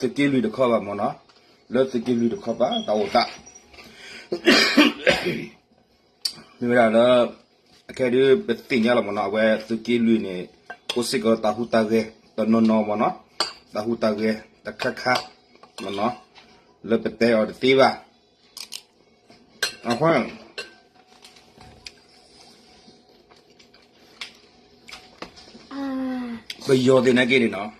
သုးက့လွံၢ်တခီဘၣ်မ့ၢ်နီၤ, လၢသုးက့လွံၢ်တခီဘၣ် တၢ်အိၣ်သး မ့ၢ်ဝဲဒၣ်လၢ အခဲဒုးပသ့ၣ်ညါလီၤမ့ၢ်နီၤ, အဝဲသုးက့လွံၢ်န့ၣ် အိၣ်စ့ၢ်ကီးတၢ်ဟူးတၢ်ဂဲၤတနီၤနီၤမ့ၢ်နီၤ, တၢ်ဟူးတၢ်ဂဲၤတခါခါမ့ၢ်နီၤ, လၢပတဲအီၤတသ့ဘၣ်. အဃိ ပယီၤသ့ၣ်နာ်က့န့ၣ်နီၤ,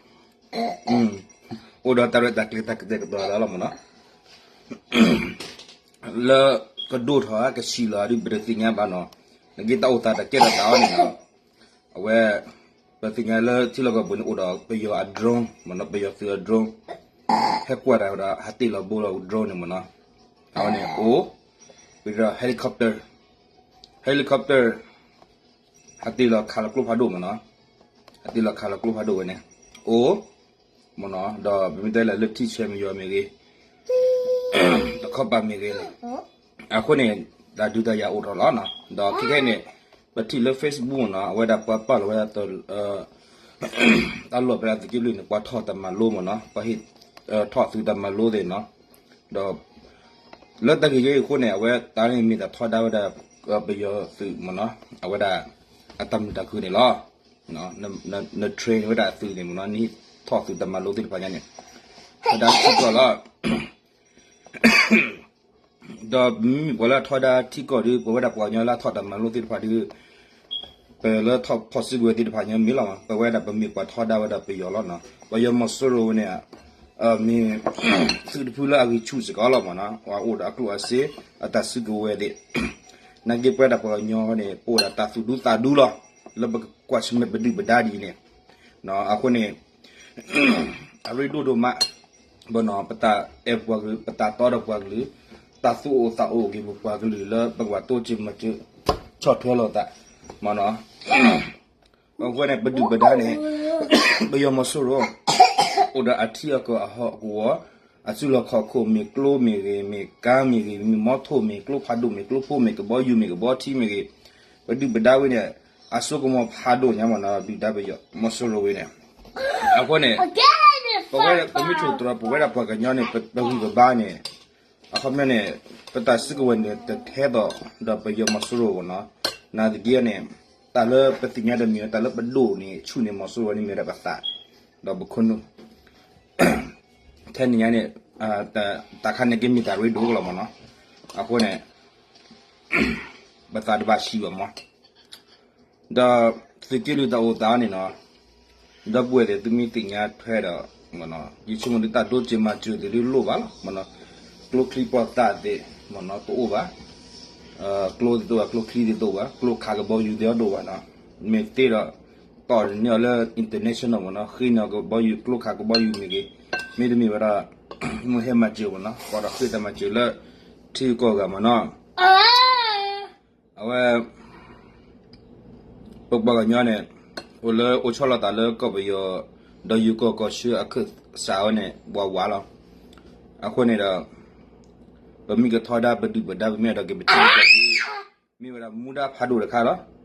အိၣ်ဒီးတၢ်ရဲၣ်တၢ်ကျဲၤတၢ်ကတဲာ်ကတီၤသးလီၤမ့ၢ်နီၤ, လၢကဒိၣ်ထီၣ်ဧါကဆံးလီၤဧါဒုး ပတသ့ၣ်ညါဘၣ်နီၤ, နာ်က့တၢ်အိၣ်သးတၢ်ကဲထီၣ်သးအီၤန့ၣ်နီၤ, အဝဲ ပသ့ၣ်ညါလၢထံလီၢ်ကီၢ်ပူၤန့ၣ် အိၣ်ဒီးပယီၤအ drone မ့ၢ်နီၤ, ပယီၤသုးအ drone ဟဲကွၢ်တၢ်ဝဲဒီး ဟးတ့ၢ်လီၤဘိလီၤ drone န့ၣ်မ့ၢ်နီၤ, အဝဲန့ၣ်အိၣ် ဝံၤဒီး helicopter, helicopter ဟးတ့ၢ်လီၤခးလီၤကျိဖးဒိၣ်မ့ၢ်နီၤ, ဟးတ့ၢ်လီၤခးလီၤကျိဖးဒိၣ်ဝဲန့ၣ် အိၣ် မ့ၢ်နီၤ, ဒီးပမ့ၢ်တဲလၢလၢထံဆဲးမယီၤမ့ၢ်ဂ့ၤ, တခီပၤမ့ၢ်ဂ့ၤန့ၣ်, အဃိန့ၣ် တၢ်ဒုးတၢ်ယၤအိၣ်ထီၣ်လီၤနီၤ, ဒီးခဲခဲန့ၣ် ပထံၣ်လၢ Facebook နီၤ, အဝဲဒၣ်ပှၤပာ်လီၤဝဲဒၣ် တၢ်လီၢ်ဖဲဒၣ်သုးက့လွံၢ်န့ၣ် ပှၤထီၣ်တၢ်မၤလိမ့ၢ်နီၤ, ပှၤဟ့ၣ်ထီၣ်သုးတၢ်မၤလိသ့ၣ်နီၤ, ဒီး လၢတၢ်ဂ့ၢ်အံၤအဃိန့ၣ် အဝဲတၢ်န့ၣ်မ့ၢ်တၢ်ထီဒါဝဲဒၣ် ပယီၤသုးမ့ၢ်နီၤ, အဝဲဒၣ် အတၢ်မုာ်တၢ်ခုၣ်န့ၣ်လီၤ. န န န train ဝဲဒၣ်အသုးန့ၣ်မ့ၢ်နီၤ, နဟ့ၣ်ထီၣ်သုးတၢ်မၤလိသ့ၣ်တဖၣ်ညါန့ၣ် ထီဒါထံကီၢ်လီၤ. ဒီးမ့မ့ၢ်ပှၤလၢအထီဒါထံကီၢ်ဒီး ပဝဲဒၣ်ပှၤကညီလၢအထီၣ်တၢ်မၤလိသ့ၣ်တဖၣ်ဒီး ပလၢထီၣ်ဖီၣ်စုကဝဲၤသ့ၣ်တဖၣ်ညါမ့ၢ်လီၤမး, ပဝဲဒၣ်ပမ့ၢ်ပှၤထီဒါဝဲဒၣ်ပယီၤလီၤနီၤ. ပယီၤမီၤစိရိၤဝဲန့ၣ် မ့ၢ်သုးတဖုလၢအဂံၢ်ဆူၣ်စ့ၢ်ကီးလီၤမ့ၢ်နီၤ, ပှၤအိၣ်ဒီးအကျိၣ်အစ့ အတၢ်စုကဝဲၤသ့ၣ်, နာ်က့ပဝဲဒၣ်ပှၤကညီန့ၣ် ပအိၣ်ဒီးတၢ်သူၣ်ဒူသးဒူလီၤ, လၢပကကွၢ်ဆၢၣ်မဲာ်ပဒုၣ်ပဒါဒ်အံၤန့ၣ်, အဃိန့ၣ် အရ့ဒိၣ်ဒိၣ်မး, ဘၣ်နီၤ ပတၢ်အဲၣ်ပှၤကလုာ် ပတၢ်တီဒီးပှၤကလုာ်, တၢ်သူၣ်အိၣ်သးအိၣ်က့ၤပပှၤကလုာ်လၢပကဘၣ်တိစၢၤမၤစၢၤ ဆီၣ်ထွဲလိာ်သး, မ့ၢ်နီၤ. အဃိန့ၣ် ပဒုၣ်ပဒါန့ၣ် ပယီၤမီၤစိရိၤ အိၣ်ဒီးအထံအကီၢ်အဟီၣ်ကဝီၤ, အစုလီၢ်ခီၣ်ခိၣ် မ့ၢ်ကျိမ့ၢ်ဂ့ၤ, မ့ၢ်ကါမ့ၢ်ဂ့ၤ, မ့ၢ်မီထိၣ်မ့ၢ်ဂ့ၤ, ကျိဖးဒိၣ်မ့ၢ်ဂ့ၤ, ကျိဖိမ့ၢ်ဂ့ၤ, ကဘီယူၤမ့ၢ်ဂ့ၤ, ကဘီထံမ့ၢ်ဂ့ၤ, ပဒုၣ်ပဒါဝဲန့ၣ် အစိကမီၤဖးဒိၣ်ညါမ့ၢ်နီၤ, ဒုၣ်ဒါပယီၤမီၤစိရိၤဝဲန့ၣ်. အဃိန့ၣ် ပဝဲ ပမ့ၢ်ထိၣ်သတြီၤ ပဝဲဒၣ်ပှၤကညီန့ၣ် ပဂံၢ်ပဘါန့ၣ် အခီပညီန့ၣ် ပတၢ်စုကဝဲၤန့ၣ် တထဲသိးဒီးပယီၤမီၤစိရိၤမ့ၢ်နီၤ. နာ်သက့န့ၣ် တၢ်လၢပသ့ၣ်ညါတမံၤ တၢ်လၢပဒိၣ်န့ၣ် ဆူၣ်န့ၣ် မီၤစိရိၤန့ၣ်မ့ၢ်ဝဲဒၣ်ပသး ဒီးပခိၣ်နူာ် ထဲန့ၣ်ညါန့ၣ် တၢ်ခါန့ၣ်က့မ့ၢ်တၢ်ရ့ဒိၣ်ကလီၤမ့ၢ်နီၤ. အဃိန့ၣ် ပသးတဘၣ်ဆံးဘၣ်မး ဒီးသုးက့လွံၢ်တၢ်အိၣ်သးန့ၣ်နီၤ, ဒီပုၢ်ဝဲၢ်သ့ၣ် သုမ့ၢ်သ့ၣ်ညါထွဲဒီး ယဆိကမိၣ်ဒ်တၢ်တိစၢၤမၤစၢၤသ့ၣ်ဒ်လိၣ်ဘၣ်လီၤမ့ၢ်နီၤ. ကျိချံပှီၢ်သၣ်သ့ၣ်မ့ၢ်နီၤ တအိၣ်ဘၣ်, ကျိသ့ၣ်တအိၣ်ဘၣ်, ကျိချံသ့ၣ်တအိၣ်ဘၣ်, ကျိခးကဘီယူၤသ့ၣ်အီၤတအိၣ်ဘၣ်နီၤ. မ့ၢ်သ့ဒီး တီၢ်န့ၢ်အီၤလၢ international မ့ၢ်နီၤ, ဃ့န့ၢ်အီၤကဘီယူၤ ကျိခးကဘီယူၤမ့ၢ်ဂ့ၤ, မ့တမ့ၢ်ဝဲဒၣ် မ့ၢ်ဟဲမၤစၢၤမ့ၢ်နီၤ, ပှၤဒီးဃ့တၢ်မၤစၢၤလၢ ထံဂုၤကီၢ်ဂၤမ့ၢ်နီၤ. အဝဲ ပပှၤကညီန့ၣ် အိၣ်လၢအိၣ်ဆီလီၤသးလၢကီၢ်ပယီၤ ဒီးယိၤကီၢ်ကီၢ်ဆၢအခၢၣ်စးဝဲန့ၣ် ဝးဝးလီၤ. အဃိန့ၣ်ဒီး ပမ့ၢ်ကထီဒါပဒုၣ်ပဒါ ပမ့ၢ်အဲၣ်ဒိးက့ၤပထံပကီၢ် မ့ၢ်ဝဲဒၣ်မူဒါဖးဒိၣ်တခါလီၤ.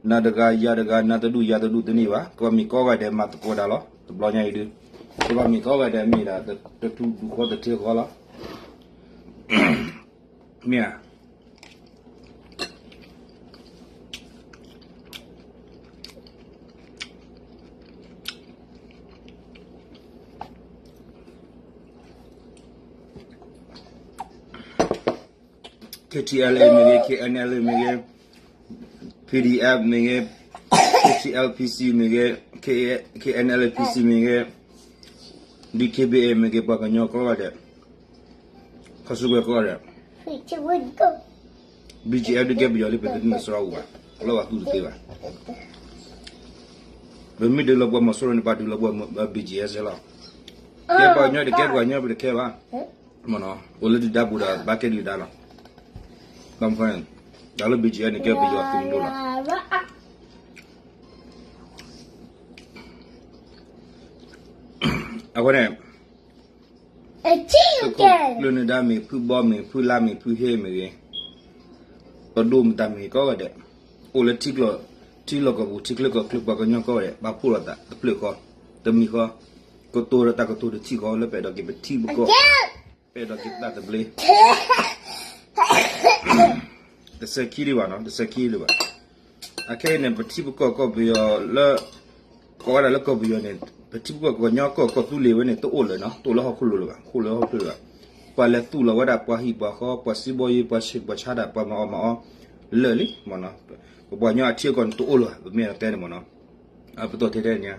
နၤတဂၤယၤတဂၤ နၤတဒူၣ်ယၤတဒူၣ်တန့ၢ်ဘၣ်, ကဘၣ်မ့ၢ်ကိးဂၤဒဲးမၤသကိးတၢ်လီၤ. တဘျီညါအံၤဒုး ကဘၣ်မ့ၢ်ကိးဂၤဒဲးမ့ၢ်ဒၣ် တထူဒူၣ်ဃီတထ့ဃီလီၤ. မ့ၢ်ဧါ. ခဲထံအလ်အ့မ့ၢ်ဂ့ၤ, ခဲအံၣ်အလ်အ့မ့ၢ်ဂ့ၤ, ဖံဒံအ့မ့ၢ်ဂ့ၤ, ခဲထံအလ်ဖံစံမ့ၢ်ဂ့ၤ, ခဲအံၣ်အလ်ဖံစံမ့ၢ်ဂ့ၤ, ဒံၣ်ခဲဘ့ၣ်အ့မ့ၢ်ဂ့ၤ, ပှၤကညီကိးဂၤဒဲး ခီဆူဝဲကိးဂၤဒဲး ဘံၣ်ကၠံၣ်အဲၣ် ဒုးကဲပယီၤလံ ပတန့ၢ်စရီဝဲဘၣ်, လီၤဂာ်သူၣ်တသ့ဘၣ်. ပမ့ၢ်ဒုးလီၤပှီၢ်မီၤစိရိၤန့ၣ် ပှၤဒုးလီၤပှီၢ် ဘံၣ်ကၠံၣ်အဲၣ်လီၤ. ကဲပှၤကညီတကဲပှၤကညီ ပတခဲဘၣ်. မ့ၢ်နီၤ အိၣ်လၢဒုၣ်ဒါပူၤဒီး ဘၣ်ကဲဒုၣ်ဒါလီၤ. ဘၣ်မနုၤ တၢ်လၢဘံၣ်ကၠံၣ်အဲၣ်န့ၣ် ကဲပယီၤသုးမုၢ်ဒိၣ်လီၤ. အဃိန့ၣ် သုးခိၣ်ကျၢၢ်နၢၤဒါမ့ၢ် ဖုဘီမ့ၢ် ဖုလါမ့ၢ် ဖုဟ့မ့ၢ်ဂ့ၤ, ပဒိၣ်မတၤမ့ၢ်ဂ့ၤကိးဂၤဒဲး, အိၣ်လၢထံကျိ ထံလီၢ်ကီၢ်ပူၤ ထံချၢကီၢ်ချၢ ပှၤကညီကိးဂၤဒဲး ဘၣ်ဖှိၣ်လိာ်သး တဖျၢၣ်ဃီ တမံၤဃီ, ကတိၤဒီးတၢ်ကတိၤတထံၣ်ဃီလၢပအဲၣ်ဒိးက့ၤပထံပကီၢ်, ပအဲၣ်ဒိးက့ၤတၢ်သဘျ့ တစဲးခံဒံးဘၣ်နီၤ, တစဲးခံဒံးဘၣ်. အခဲအံၤန့ၣ် ပထံပကီၢ်ကီၢ်ပယီၤလၢ ကိးဝဲဒၣ်လၢကီၢ်ပယီၤန့ၣ် ပထံပကီၢ်ကညီကီၢ်ကီၢ်သူလ့ၤဝဲန့ၣ် တအိၣ်လၢၤနီၤ, တအိၣ်လၢဟီၣ်ခိၣ်လိၤလၢၤဘၣ်, တအိၣ်လၢဟီၣ်ခိၣ်လိၤလၢၤဘၣ်. ပှၤလဲၤသူၣ်လီၤဝဲဒၣ်ပှၤဟံၣ်ပှၤဃီ, ပှၤစံးဘီယံၤ, ပှၤဆံးပှၤဆါတၢ်, ပှၤမၤအီၣ်မၤအီ လၢာ်လံမ့ၢ်နီၤ. ပပှၤကညီအထံအကီၢ်န့ၣ် တအိၣ်လၢၤဘၣ်, ပမ့ၢ်အဲၣ်ဒိးတဲန့ၣ်မ့ၢ်နီၤ. ပတီၢ်ထဲထဲန့ၣ်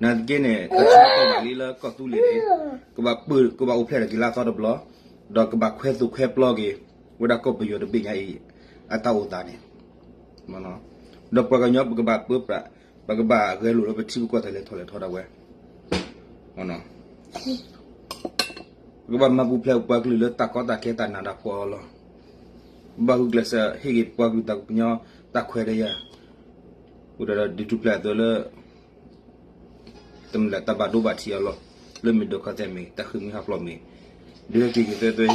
နာ်သက့န့ၣ် တၢ်ဆၢကတီၢ်ဘၣ်လံလၢကီၢ်သူလ့ၤန့ၣ် ကဘၣ်ပၢၢ် ကဘၣ်အိၣ်ဖျဲၣ်ထီၣ်က့ၤလၢအသီတဘျီ, ဒီးကဘၣ်ခွဲသိၣ်ခွဲပျီက့ၤ ဝဲဒၣ်ကီၢ်ပယီၤတဘ့ၣ်ညါအံၤ အတၢ်အိၣ်သးန့ၣ် ဒီးပှၤကညီပကဘၣ်ပၢပြး, ပကဘၣ်ဂဲၤလိာ်လၢပထံပကီၢ်တၢ်လဲၤထီၣ်လဲၤထီဒၣ်ဝဲ ပကဘၣ်မၤပူၤဖျဲးပပှၤကလုာ်လၢတၢ်ကီတၢ်ခဲတၢ်နးတၢ်ဖှီၣ်အလီၢ်, ဘၣ်ဂုာ်ကျဲးစၢးဟ့ၣ်က့ၤပပှၤကလုာ်တၢ်ကညီတၢ်ခွဲးတၢ်ယာ်, အိၣ်ဒီးဒုးထူၣ်ဖျဲးအသိးလၢ တၢ်ဘၣ်ဒိဘၣ်ထံးအလီၢ်, လၢမ့ၢ်ဒိးခီသဲမ့ၢ် တၢ်ဃ့ၢ်မှံဟးဖျိးမ့ၢ် ဒုးဟဲက့ၤက့ၤသွဲသွဲဆ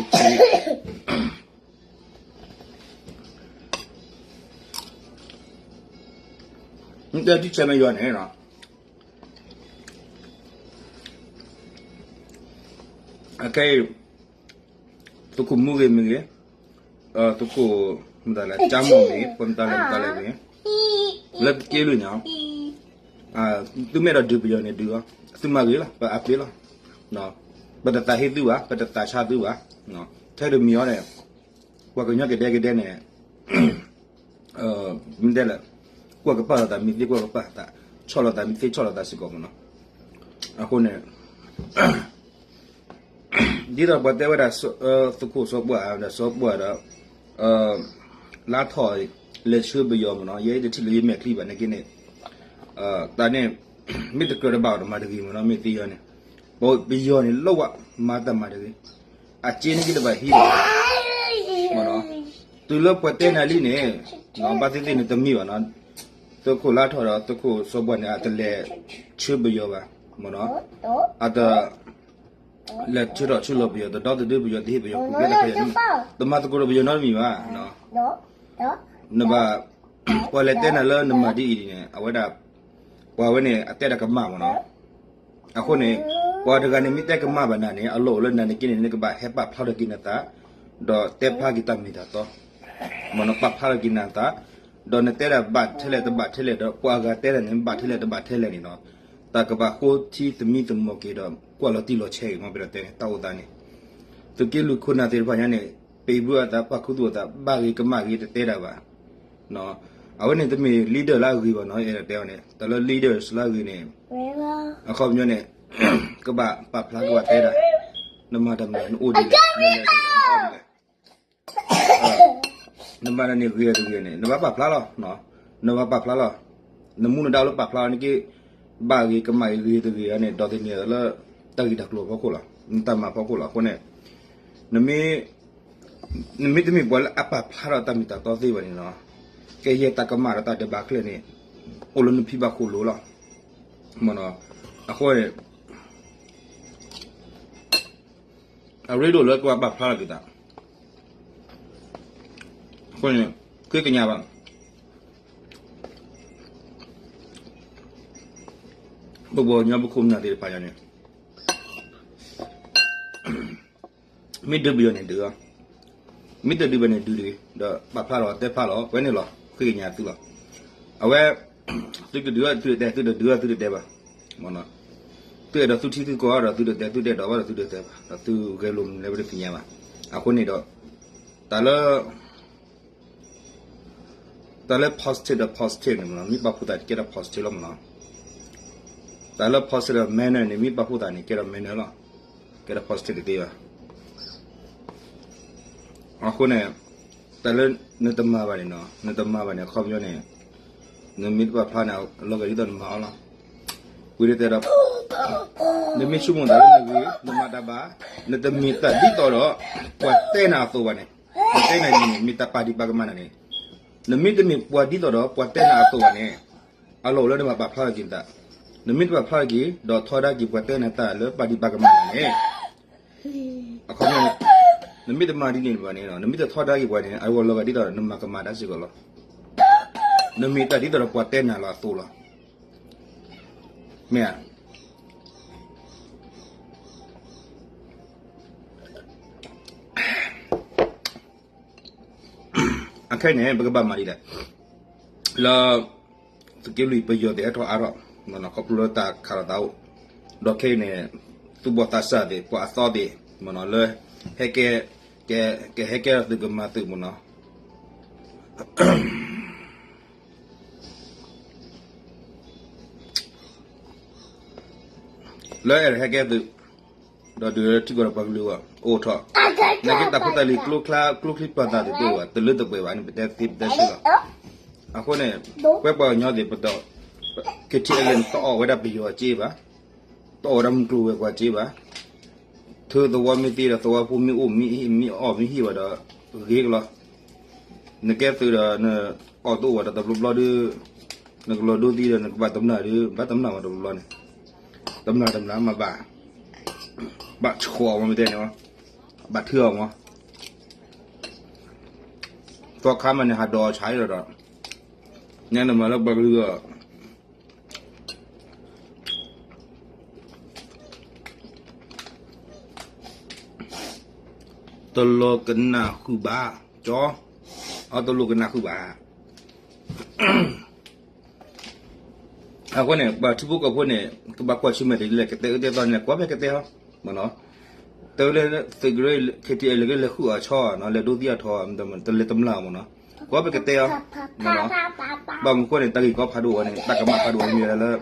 ံ နတဲထံဆဲးမဲာ်ယွၤန့ၣ်, အခဲအံၤ သုးခိၣ်မူဂ့ၤမ့ၢ်ဂ့ၤ, သုးခိၣ်မတၤလဲၣ် ကၠါမီၢ်မ့ၢ်ဂ့ၤ, ပှၤမတၤလဲၣ်မတၤလဲၣ်မ့ၢ်ဂ့ၤ, လၢသုးက့လွံၢ်ညါ, သုမ့ၢ်အဲၣ်ဒိးဒုးပယီၤန့ၣ်ဒုးအီၤ, သုမၤဂ့ၤလီၤ ပအပ့ၤလီၤ, ပတသးဟ့သုဘၣ် ပတသးဆါသုဘၣ်, ထဲတမံၤအီၤန့ၣ် ပှၤကညီကဒဲကဒဲန့ၣ် မ့ၢ်တဲလဲၣ်, ကွၢ်ကပာ်လိာ်သးမ့ၢ်သ့ကွၢ်ကပာ်သး, ဆီၣ်လိာ်သးမ့ၢ်သ့ဆီၣ်လိာ်သးစ့ၢ်ကီးမ့ၢ်နီၤ. အဃိန့ၣ် ဒ်သိးပှၤတဲဝဲဒၣ် သုးခိၣ်စီၤပှၢ်ဒီးစီၤပှၢ်ဒီး လါထီၣ် လဲၤဆှၢပယီၤမ့ၢ်နီၤ, ယဲအံၤတထံၣ်လၢယမဲာ်ချံဘၣ်နာ်က့န့ၣ်, တၢ်န့ၣ် မ့ၢ်တကြၢးတဘၣ်အီၤဒီးမၤတဂ့ၤမ့ၢ်နီၤ, မ့ၢ်သ့ယီၤန့ၣ်, ပယီၤန့ၣ် လၢဝဲမၤတၢ်မၤတဂ့ၤ, အစ့န့ၣ်က့တဘၣ်ဟံးလီၤ မ့ၢ်နီၤ, တုၤလၢပှၤတဲနၤလံန့ၣ်, ဘၣ်သ့ၣ်သ့ၣ်န့ၣ်တမ့ၢ်ဘၣ်နီၤ, သုးခိၣ်လါထီၣ်ဒီးသုးခိၣ်စီၤပှၢ်န့ၣ် အတလဲၤဆှၢပယီၤဘၣ်, မ့ၢ်နီၤ, အတ လဲၤဆှၢထီၣ်ဆှၢလီၤပယီၤ တဒီသဒၢပယီၤ တဟ့ၣ်ပယီၤကူၣ်ကဲတခါယၤန့ၣ်, တမၤသကိးဒီးပယီၤနီတမံၤဘၣ်, နဘၣ် ပှၤလဲၤတဲနၤလၢနမၤဒ်အံၤန့ၣ် အဝဲဒၣ် ပှၤဝဲန့ၣ် အတဲဒၣ်ကမၣ်မ့ၢ်နီၤ, အဃိန့ၣ် ပှၤတဂၤန့ၣ်မ့ၢ်တဲကမၣ်ဘၣ်နၤန့ၣ် အလီၢ်အိၣ်လၢနၤန့ၣ်က့န့ၣ် နကဘၣ်ဟဲပာ်ဖျါထီၣ်က့ၤနသး, ဒီးတဲဖျါက့ၤတၢ်မ့ၢ်တၢ်တီ, မ့ၢ်နီၤ ပာ်ဖျါထီၣ်က့ၤနသး, ဒီးနတဲဒၣ်ဘၣ်ထဲလဲၣ်တဘၣ်ထဲလဲၣ်ဒီး ပှၤအဂၤတဲဒၣ်န့ၣ် ဘၣ်ထဲလဲၣ်တဘၣ်ထဲလဲၣ်န့ၣ်နီၤ, တၢ်ကဘၣ်ဃိထံသမံသမိးက့ၤဒီး ကွၢ်လီၤတံၢ်လီၤဆဲးဂ့ၤ မ့ၢ်ပဒီးတဲန့ၣ် တၢ်အိၣ်သးန့ၣ်, သုးက့လွံၢ်ခိၣ်နၢ်သ့ၣ်တဖၣ်ညါန့ၣ် ပံၤဘုအသး ပာ်ခူသူၣ်အသး ဘၣ်ဂ့ၤကမၣ်ဂ့ၤတတဲဒၣ်ဘၣ် အဝဲန့ၣ်တမ့ၢ် leader လၢအဂ့ၤဘၣ်နီၤ, အဲၣ်ဒိးတဲအီၤန့ၣ် တၢ်လၢ leaders လၢအဂ့ၤန့ၣ် အခီပညီန့ၣ် ကဘၣ်ပာ်ဖျါကဘၣ်တဲဒၣ်, နမၤတၢ်မနုၤ နအိၣ်ဒ်လဲၣ်, နလဲၤဒ်လဲၣ်, နအီၣ်ဒ်လဲၣ်, နမၤတၢ်န့ၣ်ဂ့ၤတဂ့ၤန့ၣ် နဘၣ်ပာ်ဖျါလီၤ, နဘၣ်ပာ်ဖျါလီၤ, နမူနဒါလၢပာ်ဖျါလီၤန့ၣ်က့ ဘၣ်ဂ့ၤကမၣ်ဂ့ၤဂ့ၤတဂ့ၤန့ၣ် ဒီးသန့ၤလၢ တၢ်ဂ့ၢ်တၢ်ကျိၤဖီခိၣ်လီၤ, နတၢ်မၤဖီခိၣ်လီၤ, အဃိန့ၣ် နမ့ၢ် နမ့ၢ်တမ့ၢ်ပှၤလၢအပာ်ဖျါထီၣ်တၢ်မ့ၢ်တၢ်တီသ့ဘၣ်န့ၣ်နီၤ, ကယဲၢ်တၢ်ကမၣ်ဒီးတၢ်ဒဲးဘးခဲလၢာ်န့ၣ် အိၣ်လၢနဖံဘၣ်ဃိၣ်လိၤလီၤ, မ့ၢ်နီၤ, အဃိန့ၣ် အရ့ဒိၣ်လၢကဘၣ်ပာ်ဖျါထီၣ်က့ၤသး, အဃိန့ၣ် ဃ့ကညးဘၣ် ပပှၤကညီပခိၣ်ပနၢ်သ့ၣ်တဖၣ်ညါန့ၣ် မ့ၢ်ဒုးပယီၤန့ၣ် ဒုးအီၤ, မ့ၢ်တဒုးဘၣ်န့ၣ် ဒုးတဂ့ၤ, ဒီးပာ်ဖျါလီၤ တဲဖျါလီၤ ပဝဲန့ၣ်လီၤ ဃ့ကညးသုလီၤ, အဝဲ သုကဒုးအီၤသုတတဲ သုတဒုးအီၤသုတတဲဘၣ်, မ့ၢ်နီၤ, သုအဲၣ်ဒိးသုထံသုကီၢ်ဒီးသုတတဲ သုတအဲၣ်ဒိးဘၣ်ဒီးသုတတဲဘၣ်, ဒီးသုဂဲၤလိာ်မနုၤလဲၣ်ပတသ့ၣ်ညါဘၣ်, အဃိန့ၣ်ဒီး တၢ်လၢ တၢ်လၢ positive ဒီး positive န့ၣ်မ့ၢ်နီၤ မ့ၢ်ပာ်ဖှိၣ်သးန့ၣ် ကဲထီၣ် positive လီၤမ့ၢ်နီၤ, တၢ်လၢ positive ဒီး manner န့ၣ် မ့ၢ်ပာ်ဖှိၣ်သးန့ၣ် ကဲထီၣ် manner လီၤ, ကဲထီၣ် positive တသ့ဘၣ်, အဃိန့ၣ် တၢ်လၢနတမၤဘၣ်န့ၣ်နီၤ နတမၤဘၣ်န့ၣ် အခီပညီန့ၣ် နမ့ၢ်တပာ်ဖျါန့ၣ် အလီၤဂာ်ဒ်သိးနမၤအီၤလီၤ, ဝံၤတတဲဒီး နမ့ၢ်ဆိကမိၣ်သးလၢနဂ့ၤ နမၤတၢ်ဘၣ် နတမ့ၢ်တၢ်ဒ်သိးဒီး ပှၤတဲနၤအသိးဘၣ်န့ၣ်, ပှၤတဲနၤန့ၣ် မ့ၢ်တၢ်ပာ်ဒံးပာ်ကမၣ်နၤန့ၣ်, နမ့ၢ်တမ့ၢ်ပှၤဒ်သိးဒီး ပှၤတဲနၤအသိးဘၣ်န့ၣ်, အလီၢ်အိၣ်လၢနဘၣ်ပာ်ဖျါထီၣ်က့ၤနသး, နမ့ၢ်တပာ်ဖျါထီၣ်က့ၤ ဒီးထီဒါက့ၤပှၤတဲနၤတၢ်လၢပာ်ဒံးပာ်ကမၣ်နၤန့ၣ်, အခီပညီန့ၣ် နမ့ၢ်တမၤဒ်န့ၣ်ဘၣ်န့ၣ် နမ့ၢ်တထီဒါက့ၤပှၤန့ၣ် အဝဲလီၤဂာ်ဒ်သိးနမၤကမၣ်တၢ်စ့ၢ်ကီးလီၤ, နမ့ၢ်တၢ်ဒ်သိးဒီးပှၤတဲနၤလီၤအသိးလီၤ, မ့ၢ်ဧါ. အခဲအံၤန့ၣ် ပကဘၣ်မၤဒ်လဲၣ်, လၢ သုးက့လွံၢ်ပယီၤသ့ၣ်ဟဲထီၣ်အါထီၣ်, ခီဖျိလၢတၢ်ခးလိာ်သးအိၣ်, ဒီးခဲအံၤန့ၣ် သူၣ်ဘီၣ်သးစၢ်သ့ၣ် ပှၤအသီသ့ၣ် လၢ ဟဲကဲ ကဟဲကဲထီၣ်သုးကမၤသုးမ့ၢ်နီၤ လၢအဲၣ်ဒိးဟဲကဲသုး, ဒီးဒုးထံကီၢ်ဒီးပှၤကလုာ်အဂီၢ် အိၣ်ထီၣ်, နာ်က့တၢ်ဖိတၢ်လံၤ ကျိချံပျီသးသ့ၣ်တအိၣ်ဘၣ် တလၢတပှဲၤဘၣ်န့ၣ် ပတဲသ့ပတဲဆၢလီၤ. အဃိန့ၣ် ပဝဲပှၤကညီသ့ၣ်ပတီၢ် KTLA န့ၣ် တအီၣ်ဝဲဒၣ်ပယီၤစ့ဘၣ်, တအီၣ်ဝဲဒၣ်မုၢ်ကျိၤဝဲၤကွာ်စ့ဘၣ်, ထၢသဝီမ့ၢ်သ့ဒီး သဝီဖိမ့ၢ်အိၣ်မ့ၢ်အီၣ်မ့ၢ်ဟ့ၣ်ဘၣ်ဒီး ဂ့ၤကလီၤ. နကဲသုးဒီး နအီၣ်တအိၣ်ဘၣ်ဒီးတဘျီဘျီဒီး နကလီၤဒိသံဒီး နကဘၣ်တမျၢ်ဒီး ဘၣ်တမျၢ်မးတဘျီဘျီန့ၣ်, တမျၢ်တမျၢ်မးဘၣ်, ဘၣ်ဆှီအီၤမ့ၢ်တဲန့ၣ်, ဘၣ်ထုအီၤမး, သီခါမးန့ၣ် ဟးဒိးအီၤဆါဒီးဒီး, ညါန့ၣ်မၤလၢပှၤကလုာ်အဂီၢ် တလိၣ်ကနၣ်ဃုာ်ဘၣ်, ကၠီ, အတလိၣ်ကနၣ်ဃုာ်ဘၣ်. အဃိန့ၣ် ပှၤထံဖိကီၢ်ဖိန့ၣ် ကဘၣ်ကွၢ်ဆၢၣ်မဲာ်တ့ၢ်လၢကတဲအၢတဲသီန့ၣ် ကွၢ်ဖဲကတဲဟီ, မ့ၢ်နီၤ, တဲဝဲလၢသုးကရ့ၣ် KTLA ကလဲၤဃုာ်အီၤဆီနီၤ လဲၤဒိသံအီၤထီၣ် တလဲၤတမျၢ်မ့ၢ်နီၤ, ကွၢ်ဖဲကတဲဟီ, မ့ၢ်နီၤ, ဘၣ်မနုၤဃိန့ၣ် တၢ်ဂ့ၢ်ကီဖးဒိၣ်ဝဲန့ၣ် တၢ်ကမၣ်ဖးဒိၣ်ဝဲမ့ၢ်ဝဲဒၣ်လၢ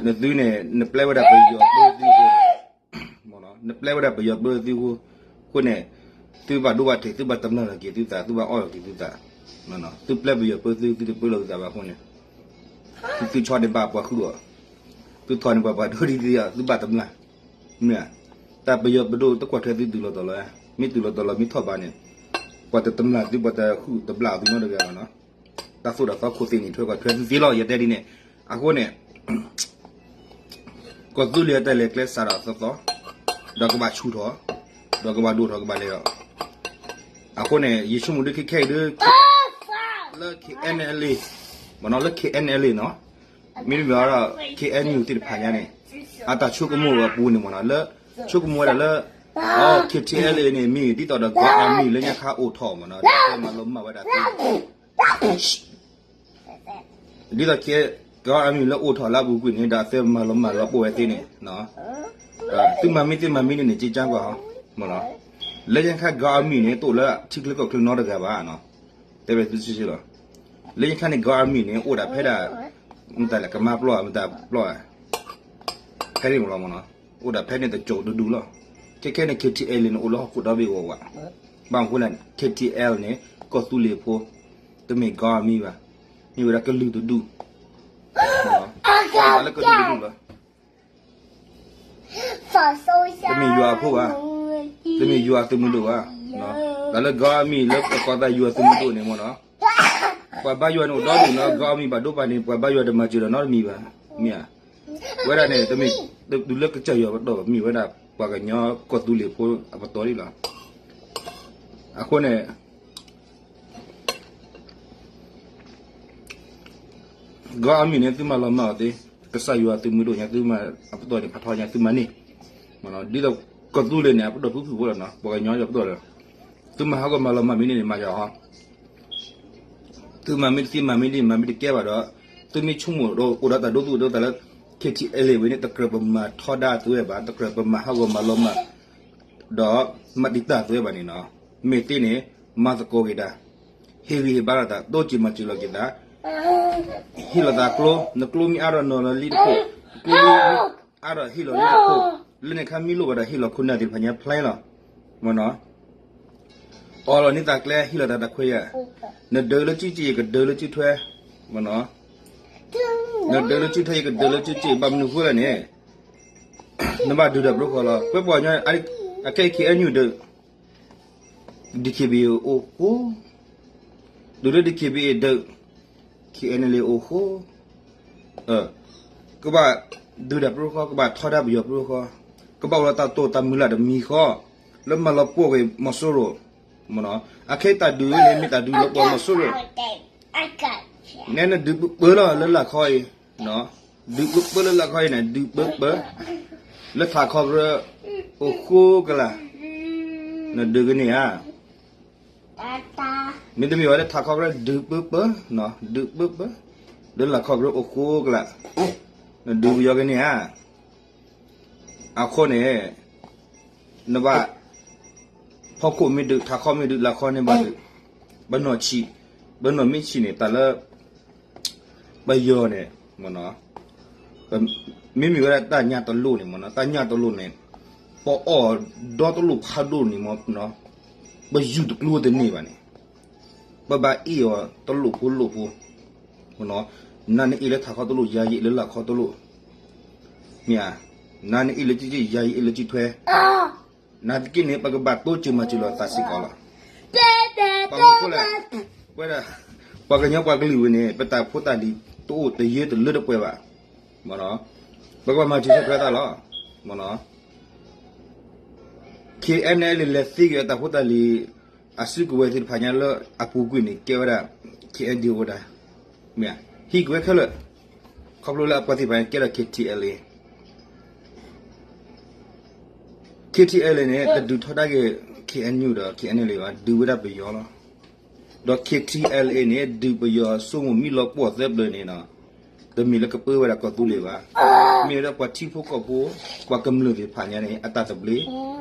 နသုန့ၣ် နပျဲဝဲဒၣ်ပယီၤပၢသု နပျဲဝဲဒၣ်ပယီၤပၢသုအဃိ, အဃိန့ၣ် သုဘၣ်ဒိဘၣ်ထံး သုဘၣ်တမျၢ်လီၤက့ၤသုသး သုဘၣ်အီၣ်လီၤက့ၤသုသး, သုပျဲပယီၤပၢသု သုတပၢလီၤသုသးဘၣ်အဃိန့ၣ်, သုဆီန့ၣ်ဘၣ်ပှၤဃုာ်အီၤ, သုထီၣ်န့ၣ်ပှၤပှၤဒိဒ်သုအီၤ သုဘၣ်တမျၢ်, မ့ၢ်, တၢ်ပယီၤပဒိၣ်တကွၢ်ထွဲသုတုၤလီၤတီၤလီၤ, မ့ၢ်တုၤလီၤတီၤလီၤမ့ၢ်ထီၣ်ဘးန့ၣ်, ပှၤတတမျၢ်သု ပှၤတဃုာ်တဘျၣ်သုနီတဂၤဘၣ်နီၤ, တၢ်သိၣ်တၢ်သီခိၣ်သ့ၣ်န့ၣ် ထွဲကွၢ်ထွဲသုသ့လီၤ ယတဲဒ်န့ၣ်, အဃိန့ၣ် ကီၢ်သူလ့ၤအတၢ်လဲၤကျဲစးဒီးသီသီ, ဒီးကဘၣ်ဆူၣ်ထီၣ်, ဒီးကဘၣ်ဒိၣ်ထီၣ်ကဘၣ်လဲၤထီၣ်, အဃိန့ၣ် ယဆိကမိၣ်ဒ်ခဲခဲအံၤဒ် လၢ KNLA, မ့ၢ်နီၤ လၢ KNLA နီၤ, မ့တမ့ၢ်ဒီး KNU သ့ၣ်တဖၣ်ညါန့ၣ်, အတၢ်ဆိကမိၣ်အပူၤန့ၣ်မ့ၢ်နီၤ လၢ ဆိကမိၣ်ဝဲဒၣ်လၢ KTLA န့ၣ် မ့ၢ်ဒ်သိးဒီး ကီၢ်အမံၤလၢညါခါအိၣ်ထီၣ်မ့ၢ်နီၤ ဒီးမၤလီၤမၢ်ဝဲဒၣ်သ့ ဒ်သိးကီၢ်အမံၤလၢအိၣ်ထီၣ်လၢအပူၤကွံာ်န့ၣ် ဒီးအသ့မၤလီၤမၢ်လီၤပိၢ်ဝဲသ့န့ၣ်, သုမၤမ့ၢ်သ့မၤမ့ၢ်န့ၣ်န့ၣ် က့ကၠါကွၢ်ဟီ, လၢညါခါကီၢ်အမံၤန့ၣ် တအိၣ်လၢထံချၢကီၢ်ချၢနီတဂၤဘၣ်, တဲဝဲသုဆ့ဆ့လီၤ, လၢညါခါန့ၣ် ကီၢ်အမံၤန့ၣ် အိၣ်ဒၣ်ဖဲဒၣ် မတၤလဲၣ် ကမါပျီ မတၤပျီ ဖဲန့ၣ်မ့ၢ်လီၤမ့ၢ်နီၤ, အိၣ်ဒၣ်ဖဲန့ၣ်တစိၤတဒူလီၤ, ခဲခဲန့ၣ် KTLA န့ၣ် အိၣ်လၢဟီၣ်ခိၣ်ဒီဘ့ၣ်အဂီၢ်ဝဲ, ဘၣ်မနုၤဃိလဲၣ် KTL န့ၣ် ကီၢ်သူလ့ၤဖိ, တမ့ၢ်ကီၢ်အမံၤဘၣ်, မ့ၢ်ဝဲဒၣ်ကလုာ်တဒူၣ်, လၢကလုာ်တဒူၣ်လီၤ, တမ့ၢ်ယွၤအဖိဘၣ်, တမ့ၢ်ယွၤအသုးမုၢ်ဒိၣ်ဘၣ်, တၢ်လၢကီၢ်အမံၤလၢကီၢ်သးယွၤသုးမုၢ်ဒိၣ်န့ၣ်မ့ၢ်နီၤ, ပှၤဘါယွၤန့ၣ်အိၣ်ဒီဒူၣ်နီၤ, ကီၢ်အမံၤဘၣ်ဒိဘၣ်န့ၣ် ပှၤဘါယွၤတမၤစၢၤဒီးနီတမံၤဘၣ်, မ့ၢ်ဧါ, ဝဲဒၣ်န့ၣ် တမ့ၢ်တုၤလၢကစၢ်ယွၤပတီၢ်ဘၣ် မ့ၢ်ဝဲဒၣ်ပှၤကညီကီၢ်သူလ့ၤဖိအပတီၢ်ဒ်လီၤ, အဃိန့ၣ် ကီၢ်အမံၤန့ၣ် သုမၤလီၤမၢ်အီၤသ့, ကစၢ်ယွၤသုးမုၢ်ဒိၣ်ညါ သုမၤအပတီၢ်န့ၣ် ဖးထီညါ သုမၤန့ၢ်, ဒ်သိးကီၢ်သူလ့ၤန့ၣ် အပတီၢ်ဖုၣ်ဖုၣ်ဖိလီၤနီၤ, ပှၤကညီအပတီၢ်လီၤ, သုမၤဟးဂီၤမၤလီၤမၢ်မ့ၢ်န့ၣ်န့ၣ် မၤယွၤဟီ, သုမၤမ့ၢ်တသ့မၤမ့ၢ်ဒ်မၤမ့ၢ်တကဲဘၣ်ဒီး, သုမ့ၢ်ဆိကမိၣ်ဒီးအိၣ်ဒီးတၢ်ဒိသူၣ်ဒိသးလၢ KTLA ဝဲန့ၣ် တကြၢးပမၤထီဒါသုဝဲဘၣ်, တကြၢးပမၤဟးဂီၤမၤလီၤမၢ် ဒီးမၤတံာ်တာ်သုဝဲဘၣ်န့ၣ်နီၤ, မ့ၢ်သ့န့ၣ် မၤသကိးက့ၤတၢ်, ဟ့ၣ်ဂံၢ်ဟ့ၣ်ဘါလိာ်သး တိစၢၤမၤစၢၤလီၤက့ၤသး, ဟ့ၣ်လီၤသးကျိ, နကျိမ့ၢ်အါဒီးနီၤလီၤလံတခိၣ်, နကျိမ့ၢ်အါဒီးဟ့ၣ်လီၤလံတခိၣ်, လၢန့ၣ်ခါမ့ၢ်လိၣ်ဘၣ်ဒီးဟ့ၣ်လီၤခိၣ်နၢ်သ့ၣ်တဖၣ်ညါဖျါလီၤ, မ့ၢ်နီၤ, အီလီၤန့ၢ်သးကျဲ ဟ့ၣ်လီၤသးတၢ်ခွဲးယာ်, နဒၢလၢစုစ့ၣ် ယကဒၢလၢစုထွဲ, မ့ၢ်နီၤ, နဒၢလၢစုထွဲ ယကဒၢလၢစုစ့ၣ် ဘၣ်မနုၤဃိလဲၣ်န့ၣ် နဘၣ်ဒုးတၢ်ပရူၢ်ဃီလီၤ. ပှၤပှၤကညီ အခဲအံၤ KNU ဒုး, DKBA အိၣ်ဃိ, ဒုးလၢ DKBA ဒုး, KNLA အိၣ်ဃိ, ကဘၣ်ဒုးတၢ်ပရူၢ်ဃီ, ကဘၣ်ထီဒါပယီၤပရူၢ်ဃီ, ကဘၣ်အိၣ်ဒီးတၢ်တိာ်တၢ်မုၢ်လၢ်တမံၤဃီ, လၢမၤလီၤပှီၢ်က့ၤမီၤစိရိၤ, မ့ၢ်နီၤ, အခဲအံၤတၢ်ဒုးန့ၣ် မ့ၢ်တၢ်ဒုးလီၤပှီၢ်မီၤစိရိၤ, နဲနဒုးပၢလီၤလၢလာ်ခီအံၤ ဒုးပၢပၢလၢလာ်ခီအံၤန့ၣ် ဒုးပၢပၢ, လၢထးခီကရၢ အိၣ်ဃိကလာ်, နဒုးကန့ၢ်ဧါ, တၢ် မ့တမ့ၢ်ဝဲလၢထးခီကရၢဒုးပၢပၢ, ဒုးပၢပၢ, လၢလၤခီကရၢအိၣ်ဃိကလာ်, နဒုးပယီၤကန့ၢ်ဧါ. အဃိန့ၣ် နဘၣ် ဖီခိၣ်မ့ၢ်ဒုး ထးခီမ့ၢ်ဒုး လၤခီန့ၣ်ဘၣ်ဒုး, ပနီၢ်ဆံး, ပနီၢ်မ့ၢ်ဆံးန့ၣ် တၢ်လၢ ပယီၤန့ၣ် မ့မ့ၢ်ဝဲဒၣ်တၢ်ညၣ်တလိၣ်န့ၣ်မ့ၢ်နီၤ, တၢ်ညၣ်တလိၣ်န့ၣ် ပအီၣ်ဒီတလိၣ်ဖးဒိၣ်န့ၣ်မ့ၢ်နီၤ, ပယူၤတကျိတန့ၢ်ဘၣ်န့ၣ်, ပဘၣ်အ့ၣ်အီၤတလိၣ်ဖိလိၣ်ဖိ, မ့ၢ်နီၤ, နၤနအ့ၣ်လၢထးခီတလိၣ် ယၤယအ့ၣ်လၢလၤခီတလိၣ်, မ့ၢ်ဧါ, နၤနအ့ၣ်လၢကၠံၣ်ကၠံၣ် ယၤယအ့ၣ်လၢကၠံၣ်ထွဲ, နာ်သက့န့ၣ် ပကဘၣ်တိစၢၤမၤစၢၤလိာ်သးစ့ၢ်ကီးလီၤ. ပှၤမူခိၣ်လဲၣ်, ဝဲဒၣ် ပှၤကညီပှၤကလုာ်ဝဲန့ၣ် ပတၢ်ဖိတၢ်လံၤတအိၣ်တယၢတလၢတပှဲၤဘၣ်, မ့ၢ်နီၤ, ပကဘၣ်မၤစၢၤထွဲထွဲသးလီၤ, မ့ၢ်နီၤ, ခဲအံၤန့ၣ် လဲၤသ့က့ၤအတၢ်ဖိတၢ်လံၤ အစုကဝဲၤသ့ၣ်တဖၣ်ညါလၢအပူၤကွံာ်န့ၣ် ကဲဝဲဒၣ် ခဲအံၤဒ်ဝဲဒၣ်, မ့ၢ်ဧါ, ဟံးက့ၤဝဲခဲလၢာ်, ခီဖျိလၢအပှၤသ့ၣ်တဖၣ်ညါကဲဒီး ခဲထံအဲလ်အ့ ခဲထံအဲလ်အ့န့ၣ် တဒုးထီဒါက့ၤ ခဲအံၤနုၣ်ဒီး ခဲအံၤနုၣ်လံဘၣ်, ဒုးဝဲဒၣ်ပယီၤလီၤ. ဒီး ခဲထံအဲလ်အ့န့ၣ် ဒုးပယီၤဆိကမိၣ်မ့ၢ်လီၤပှီၢ်သၢပျၢၤန့ၣ်ဒီး တမ့ၢ်လၢကပၢဝဲဒၣ်ကီၢ်သူလ့ၤဘၣ်. မ့ၢ်ဝဲဒၣ်ပှၤထံဖိကီၢ်ဖိ ပှၤကမျၢၢ်သ့ၣ်တဖၣ်ညါန့ၣ် အတၢ်သဘျ့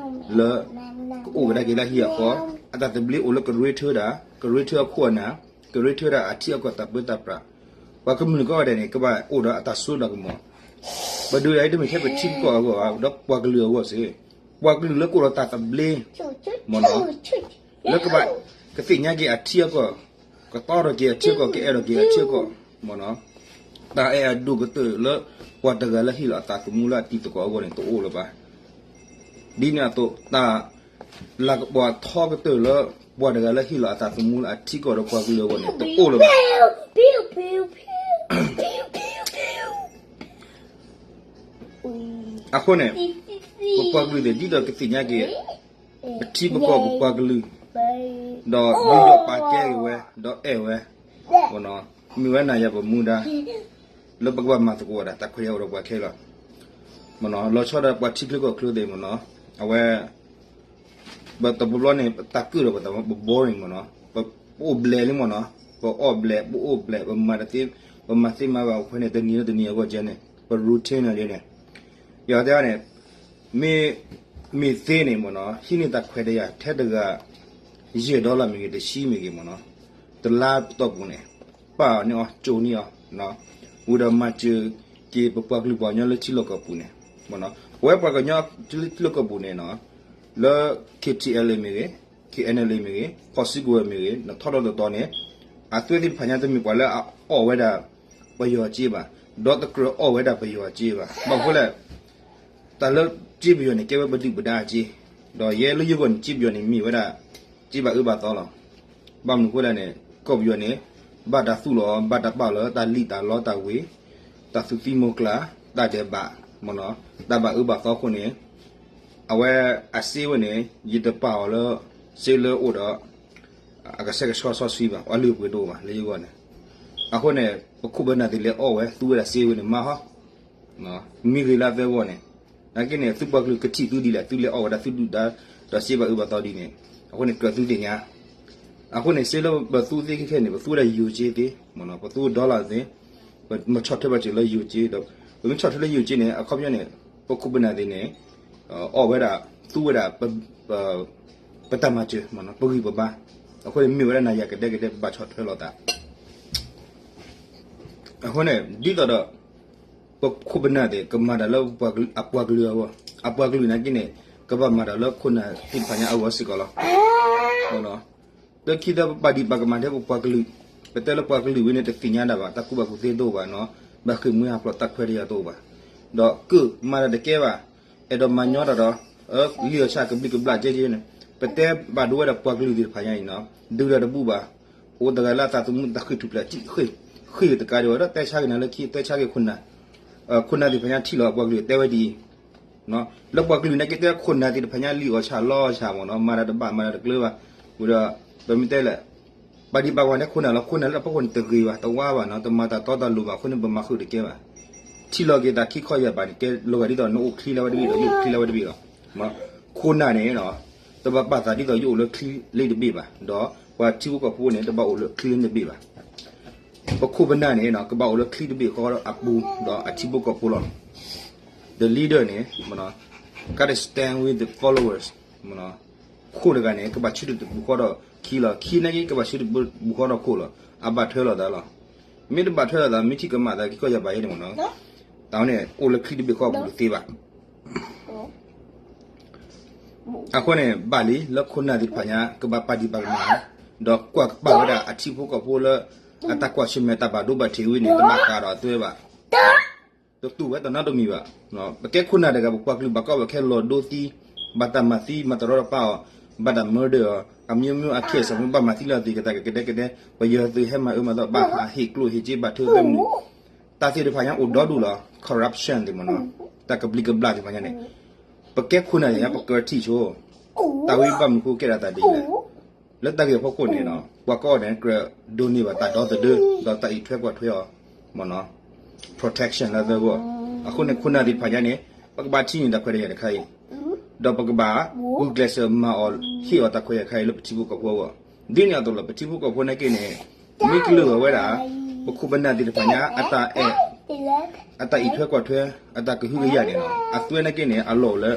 လၢ ကအိၣ်ကဒါက့ၤလၢဟံၣ်အဃီ, အတၢ်သဘျ့အိၣ်လၢကရၢထၢဒၣ် ကရၢထၢအခိၣ်အနၢ်, ကရၢထၢဒၣ်အထံအကီၢ်တၢ်ပၢတၢ်ပြး, ပှၤကမျၢၢ်ကိးဂၤဒဲးန့ၣ် ကဘၣ်အိၣ်ဒီးအတၢ်စိတၢ်ကမီၤ, ပဒုးဒၣ်အံၤတမ့ၢ်ထဲပထံပကီၢ်အဂီၢ်ဘၣ်, ဒီးပှၤကလုာ်အဂီၢ်စ့ၢ်, ပှၤကလုာ်လၢကအိၣ်ဒီးတၢ်သဘျ့, မ့ၢ်နီၤ, လၢကဘၣ်ကသ့ၣ်ညါက့ၤအထံအကီၢ်, ကတီဒီးက့ၤအထံအကီၢ်, ကအဲၣ်ဒိးက့ၤအထံအကီၢ်, မ့ၢ်နီၤ, တၢ်အဲၣ်အဒိၣ်ကတၢၢ်လၢ ပှၤတဂၤလၢဟ့ၣ်လီၤအသးသမူလၢအတံၤသကိးအဂီၢ်န့ၣ် တအိၣ်လၢၤဘၣ်. ဒ်န့ၣ်အသိး တၢ်လၤကပီၤအထီကတၢၢ်လၢ ပှၤတဂၤလၢဟ့ၣ်လီၤအသးသမူလၢအထံကီၢ်ဒီးပှၤကလုာ်အဂီၢ်န့ၣ် တအိၣ်လၢၤဘၣ်. အဃိန့ၣ် ပပှၤကလုာ်သ့ၣ် ဒ်သိးကသ့ၣ်ညါက့ၤ ပထံပကီၢ်ပပှၤကလုာ်, ဒီးယူးယီၣ်ပာ်ကဲက့ၤဝဲ ဒီးအဲၣ်ဝဲ, မ့ၢ်ဝဲနၤယၤပမူဒါ လၢပကဘၣ်မၤသကိးဝဲဒၣ် တၢ်ခွဲးယာ်အိၣ်ဒီးပှၤခဲလၢာ်လီၤ. မ့ၢ်နီၤ လီၤဆီဒၣ်ပှၤထံချၢကီၢ်ချၢသ့ၣ်မ့ၢ်နီၤ, အဝဲ ပတဘျီဘျီန့ၣ် ပတၢ်ကၢၣ်ဒီးပသး ပ boring မ့ၢ်နီၤ, ပအိၣ်ဘျဲးလံမ့ၢ်နီၤ, ပအီၣ်ဘျဲး ပအိၣ်ဘျဲး ပမၤတသ့ ပမၤသ့မၤဘၣ်အဃိန့ၣ် တနံၤလၢတနံၤအဂီၢ်ကဲန့ၣ် ပ routine လီၤန့ၣ်, ယတဲန့ၣ် မ့ၢ် မ့ၢ်သ့န့ၣ်မ့ၢ်နီၤ ဟံးန့ၢ်တၢ်ခွဲးတၢ်ယာ်ထဲတဂၤ ယဲၢ် dollar မ့ၢ်ဂ့ၤ တဆံမ့ၢ်ဂ့ၤမ့ၢ်နီၤ, တလါပတီၢ်ပူၤန့ၣ် ပာ်အီၤန့ၢ်အီၤ ကၠိန့ၢ်အီၤ, ဝံၤဒီးမၤစၢၤက့ၤပပှၤကလုာ်ပှၤကညီလၢထံလီၢ်ကီၢ်ပူၤန့ၣ်, ပဝဲပှၤကညီလၢထံလီၢ်ကီၢ်ပူၤန့ၣ်နီၤ, လၢ ခဲထံအဲလ်အ့ မ့ၢ်ဂ့ၤ, ခဲအံၤနုၣ်လ့ မ့ၢ်ဂ့ၤ, ဖီၣ်စုကဝဲၤမ့ၢ်ဂ့ၤ နထီၣ်ထီၣ်တီတီန့ၣ် အသွဲၣ်သ့ၣ်တဖၣ်ညါတမ့ၢ်ပှၤလၢအအီၣ်ဝဲဒၣ် ပယီၤစ့ဘၣ်, ဒီးတကြၢးအီၣ်ဝဲဒၣ်ပယီၤစ့ဘၣ်. ဘၣ်မနုၤဃိလဲၣ်, တၢ်လၢစ့ပယီၤန့ၣ် ကဲဝဲပဒုၣ်ပဒါအစ့, ဒီးယဲလၢယဂီၢ်န့ၣ် စ့ပယီၤန့ၣ် မ့ၢ်ဝဲဒၣ် စ့ဘၣ်အၢဘၣ်သီလီၤ. ဘၣ်မနုၤဃိလဲၣ်န့ၣ် ကီၢ်ပယီၤန့ၣ် ဘၣ်တၢ်သူၣ်လီၤ ဘၣ်တၢ်ပာ်လီၤ တၢ်လံၣ်တၢ်လီတၢ်ဝ့ၤ တၢ်သူၣ်သံမိၢ်ကျၢ် တၢ်ဒဲးဘး မ့ၢ်နီၤ တၢ်ဘၣ်အၢဘၣ်သီအဃိန့ၣ် အဝဲအစ့ဝဲန့ၣ် ယတပာ်အီၤလၢ စ့လၢအိၣ်ဒီး အကဆှဲကဆှီစီဆှံဘၣ် အလုၢ်အပှ့ၤတအိၣ်ဘၣ် လၢယဂီၢ်န့ၣ်. အဃိန့ၣ် ပခိၣ်ပနၢ်သ့ၣ်လဲၤအီၣ်ဝဲ သူဝဲဒၣ်စ့ဝဲန့ၣ် မၤဟီ မ့ၢ်ဂ့ၤလၢအသၢဂီၢ်န့ၣ်, နာ်က့န့ၣ် သုပှၤကလုာ်ကထံၣ်သုဒ်လဲၣ် သုလဲၤအီၣ်ဝဲဒၣ်သုဒုၣ်ဒါ ဒီးစ့ဘၣ်အၢဘၣ်သီဒ်န့ၣ်, အဃိန့ၣ် ကြၢးသုသ့ၣ်ညါ. အဃိန့ၣ် စ့လၢပသူသ့ခဲခဲန့ၣ် ပသူဝဲဒၣ်ယိၤစ့သ့, ပသူ dollar သ့, ပမ့ၢ်ဆီၣ်ထွဲဘၣ်စၢၤလၢယိၤစ့ဒီး ပမ့ၢ်ဆီၣ်ထွဲလၢယိၤစ့န့ၣ် အခီပညီန့ၣ် ပခိၣ်ပနၢ်သ့ၣ်န့ၣ် အီၣ်ဝဲဒၣ် သူဝဲဒၣ် ပတၢ်မၤစၢၤ ပဂံၢ်ပဘါ, အဃိန့ၣ် မ့ၢ်ဝဲဒၣ်နၤယၤကဒဲကဒဲ ပဘၣ်ဆီၣ်ထွဲလိာ်သး အဃိန့ၣ် ဒ်သိးဒီး ပခိၣ်ပနၢ်သ့ၣ် ကမၤတၢ်လၢအပှၤကလုာ်အဂီၢ်, အပှၤကလုာ်နာ်က့န့ၣ် ကဘၣ်မၤတၢ်လၢခိၣ်နၢ်သ့ၣ်တဖၣ်ညါအဂီၢ်စ့ၢ်ကီးလီၤ. လၢခံဒီးပပာ်ဒံးပာ်ကမၣ်ထဲပပှၤကလုာ်, ပတဲလၢပှၤကလုာ်ဝဲန့ၣ် တသ့ၣ်ညါဒၣ်ဘၣ် တၢ်ကူၣ်ဘၣ်ကူၣ်သ့တအိၣ်ဘၣ်နီၤ, ဘၣ်ဃ့ၢ်မှံဟးဖျိးတၢ်ခွဲးတၢ်ယာ်တအိၣ်ဘၣ်, ဒီးကၢၣ်မၤတၢ်တကဲဘၣ် အဲၣ်ဒိးမၤညီတၢ်ဒီး လံာ်အီၣ်ဆၣ်ကဘျံးကဘျၣ်ကဲကဲန့ၣ်, ပတဲဘၣ်ဒိဝဲဒၣ်ပှၤကလုာ်သ့ၣ်တဖၣ်ညါအံၤနီၤ, ဒုးတၢ်တဘူၣ်ဘၣ်, အိၣ်တဂၤလၢအသးသမူတၢ်ဃ့ၢ်ထူၣ်ဖျဲး ဃ့ၢ်တကးဒံးဝဲဒီး တဲဆါက့ၤနၤလၢခံ တဲဆါက့ၤခိၣ်နၢ်, ခိၣ်နၢ်သ့ၣ်တဖၣ်ညါထံၣ်လီၤအပှၤကလုာ်တဲဝဲဒ်အံၤ, လၢပှၤကလုာ်နာ်က့တဲခိၣ်နၢ်သ့ၣ်တဖၣ်ညါလံာ်အီၣ်ဆၣ်လီအီၣ်ဆၣ်မ့ၢ်နီၤ, မၤတၢ်တဘၣ်မၤတၢ်တကျၢၤဘၣ်, ဝံၤဒီး ပမ့ၢ်တဲလဲၣ် ပာ်ဒံးပာ်ကမၣ်ထဲခိၣ်နၢ်လီၤ, ခိၣ်နၢ်လၢအဖီခိၣ်န့ၣ်တဂ့ၤဘၣ် တဝါဘၣ်နီၤ, တမၤတၢ်တီတၢ်လိၤဘၣ်အဃိန့ၣ် ပမၤဃုာ်တကဲဘၣ်. ထံၣ်လီၤက့ၤသးခံခီယၢ်ဘးန့ၣ် ကဲလီၤဂာ်ဒ်သိးနအိၣ်ချံလၢဝဲတဘ့ၣ်ဒီး ယအိၣ်ချံလၢဝဲတဘ့ၣ်လီၤ. ခိၣ်နၢ်န့ၣ် တဘၣ်ပာ်သးဒ်သိးယအိၣ်လၢချံလၢတဘ့ၣ်ဘၣ်, ဒီး ပှၤထံဖိကီၢ်ဖိန့ၣ် တဘၣ်အိၣ်လၢချံတဘ့ၣ်ဘၣ်. ပခိၣ်ပနၢ်န့ၣ် ကဘၣ်အိၣ်လၢချံတဘ့ၣ်ဃီအပူၤ ဒီးအထံဖိကီၢ်ဖိလီၤ. The leader န့ၣ် gotta stand with the followers. ခိၣ်တဂၤန့ၣ် ကဘၣ်ဆၢထၢၣ်တပူၤဃီဒီးခံလီၤ. ခံနာ်က့ ကဘၣ်ဆၢထၢၣ်တပူၤဃီဒီးခိၣ်လီၤ. အဘၣ်ထွဲလိာ်သးလီၤ. မ့ၢ်တဘၣ်ထွဲလိာ်သး မ့ၢ်ထံၣ်ကမၣ်သး က့ၤကီၢ်ယၤဘၣ်ယဲန့ၣ်မ့ၢ်နီၤ, တၢ်န့ၣ် အိၣ်လၢချံတဘ့ၣ်ဃီပူၤတသ့ဘၣ်. အဃိန့ၣ် ဘၣ်လံ လၢခိၣ်နၢ်သ့ၣ်တဖၣ်ညါ ကဘၣ်ပာ်ဒံးပာ်ကမၣ်, ဒီးကွၢ်ကပာ်ဝဲဒၣ်အထံဖိကီၢ်ဖိလၢ အတၢ်ကွၢ်ဆၢၣ်မဲာ်တၢ်ဘၣ်ဒိဘၣ်ထံးဝံၤန့ၣ် တဘၣ်ဃးဒီးအသွဲဘၣ်. တတူၢ်ဝဲတနီတမံၤဘၣ်. ပကဲခိၣ်နၢ်တဂၤ ပပှၤကလုာ်ဘၣ်ကီဘၣ်ခဲလီၤဒိသံ, ဘၣ်တၢ်မၤသံ မၤတရီတပါအီၤ, ဘၣ်တၢ် murder အီၤ, အမျိုးမျိုးအခဲအံၤ ဘၣ်မၤသံလၢအသံးကသးကကဒဲကဒဲ, ပယီၤသုးဟဲမၤအၢမၤသီ ဘၣ်ဟးဟ့ၣ်ကျိၣ်ဟ့ၣ်စ့ ဘၣ်ထုးသၢမုၢ်နံၤ, တၢ်သ့ၣ်တဖၣ်ညါအိၣ်ဒီဒူၣ်လီၤ. corruption သ့ၣ်မ့ၢ်နီၤ, တၢ်ကဘျံးကဘျၣ်သ့ၣ်တဖၣ်ညါန့ၣ်, ပကဲခိၣ်နၢ်သ့ၣ်ညါ ပကထံၣ်ဆိ, တၢ်ဝဲဘၣ်မနုၤဃိကဲထီၣ်သးဒ်လဲၣ်. လၢတၢ်ဂ့ၢ်ဖီခိၣ်န့ၣ်နီၤ ပှၤကီၢ်န့ၣ် ကြၢးဒိးန့ၢ်ဘၣ်တၢ်ဒီသဒၢ ဒီးတၢ်အံးထွဲကွၢ်ထွဲအီၤ မ့ၢ်နီၤ, protection လၢသၢဂီၢ်. အဃိန့ၣ် ခိၣ်နၢ်သ့ၣ်တဖၣ်ညါန့ၣ် ပကဘၣ်ထံၣ်န့ၢ်တၢ်ခွဲးတၢ်ယာ်တခါအံၤ, ဒီးပကဘၣ်ဂုာ်ကျဲးစၢးမၤအီၤဟ့ၣ်အီၤတၢ်ခွဲးတၢ်ယာ်တခါအံၤလၢပထံဖိကီၢ်ဖိအဂီၢ်. ဒ်န့ၣ်အသိးလီၤ ပထံဖိကီၢ်ဖိနာ်က့န့ၣ် မ့ၢ်ကလုာ်အီၤဝဲဒၣ် ပခိၣ်ပနၢ်သ့ၣ်တဖၣ်ညါ အတၢ်အဲၣ် အတၢ်အံးထွဲကွၢ်ထွဲ အတၢ်ကဟုကယာ်န့ၣ်လီၤ. အသွဲနာ်က့န့ၣ် အလီၢ်အိၣ်လၢ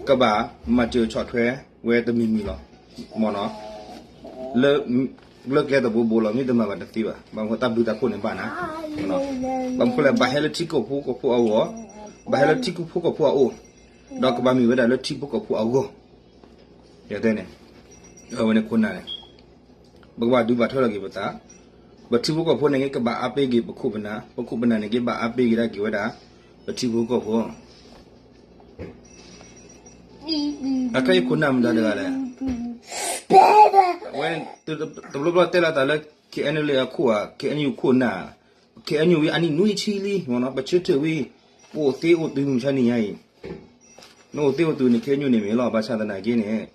ကဘၣ်မၤစၢၤဆီၣ်ထွဲဝဲတမံၤမံၤလီၤ. မ့ၢ်နီၤ, လၢ လၢကျဲတဘိဘိလီၤ မ့ၢ်တမၤဘၣ်တသ့ဘၣ်. ဘၣ်မနုၤဃိတၢ်ဘျုးတၢ်ဖှိၣ်န့ၣ်ဘၣ်နၤ, ဘၣ်မနုၤဃိလဲၣ် ဘၣ်ဟဲလၢထံကီၢ်ဖိကီၢ်ဖိအဂီၢ်, ဘၣ်ဟဲလၢထံကီၢ်ဖိကီၢ်ဖိအအိၣ်, ဒီးကဘၣ်မ့ၢ်ဝဲဒၣ်လၢထံဖိကီၢ်ဖိအဂီၢ်. ယတဲန့ၣ်, အဝဲန့ၣ်ခိၣ်နၢ်န့ၣ် ပကဘၣ်ဒုးဘၣ်ထွဲလီၤက့ၤပသး, ပထံဖိကီၢ်ဖိန့ၣ်က့ ကဘၣ်အါပ့ၤက့ၤပခိၣ်ပနၢ်, ပခိၣ်ပနၢ်န့ၣ်က့ ဘၣ်အါပ့ၤက့ၤဒၣ်က့ၤဝဲဒၣ် ပထံဖိကီၢ်ဖိ အခဲအံၤခိၣ်နၢ်မတၤတဂၤလဲၣ်. အဝဲ တဘျီဘျီတဲလီၤသးလၢ KNLA အခိၣ်ဧါ, KNU ခိၣ်နၢ်, KNU ဝံၤအနံၣ်နွံဆံလံ, မ့ၢ်နီၤ, ပဆၢထၢၣ်ဝံၤ ပအိၣ်သ့အိၣ်တုၤမုၢ်ဆါနံၤညါအံၤ, နအိၣ်သ့အိၣ်တုၤန့ၣ် KNU န့ၣ်မ့ၢ်လီၤ. ဘၣ်ဆၣ်သနာ်က့န့ၣ်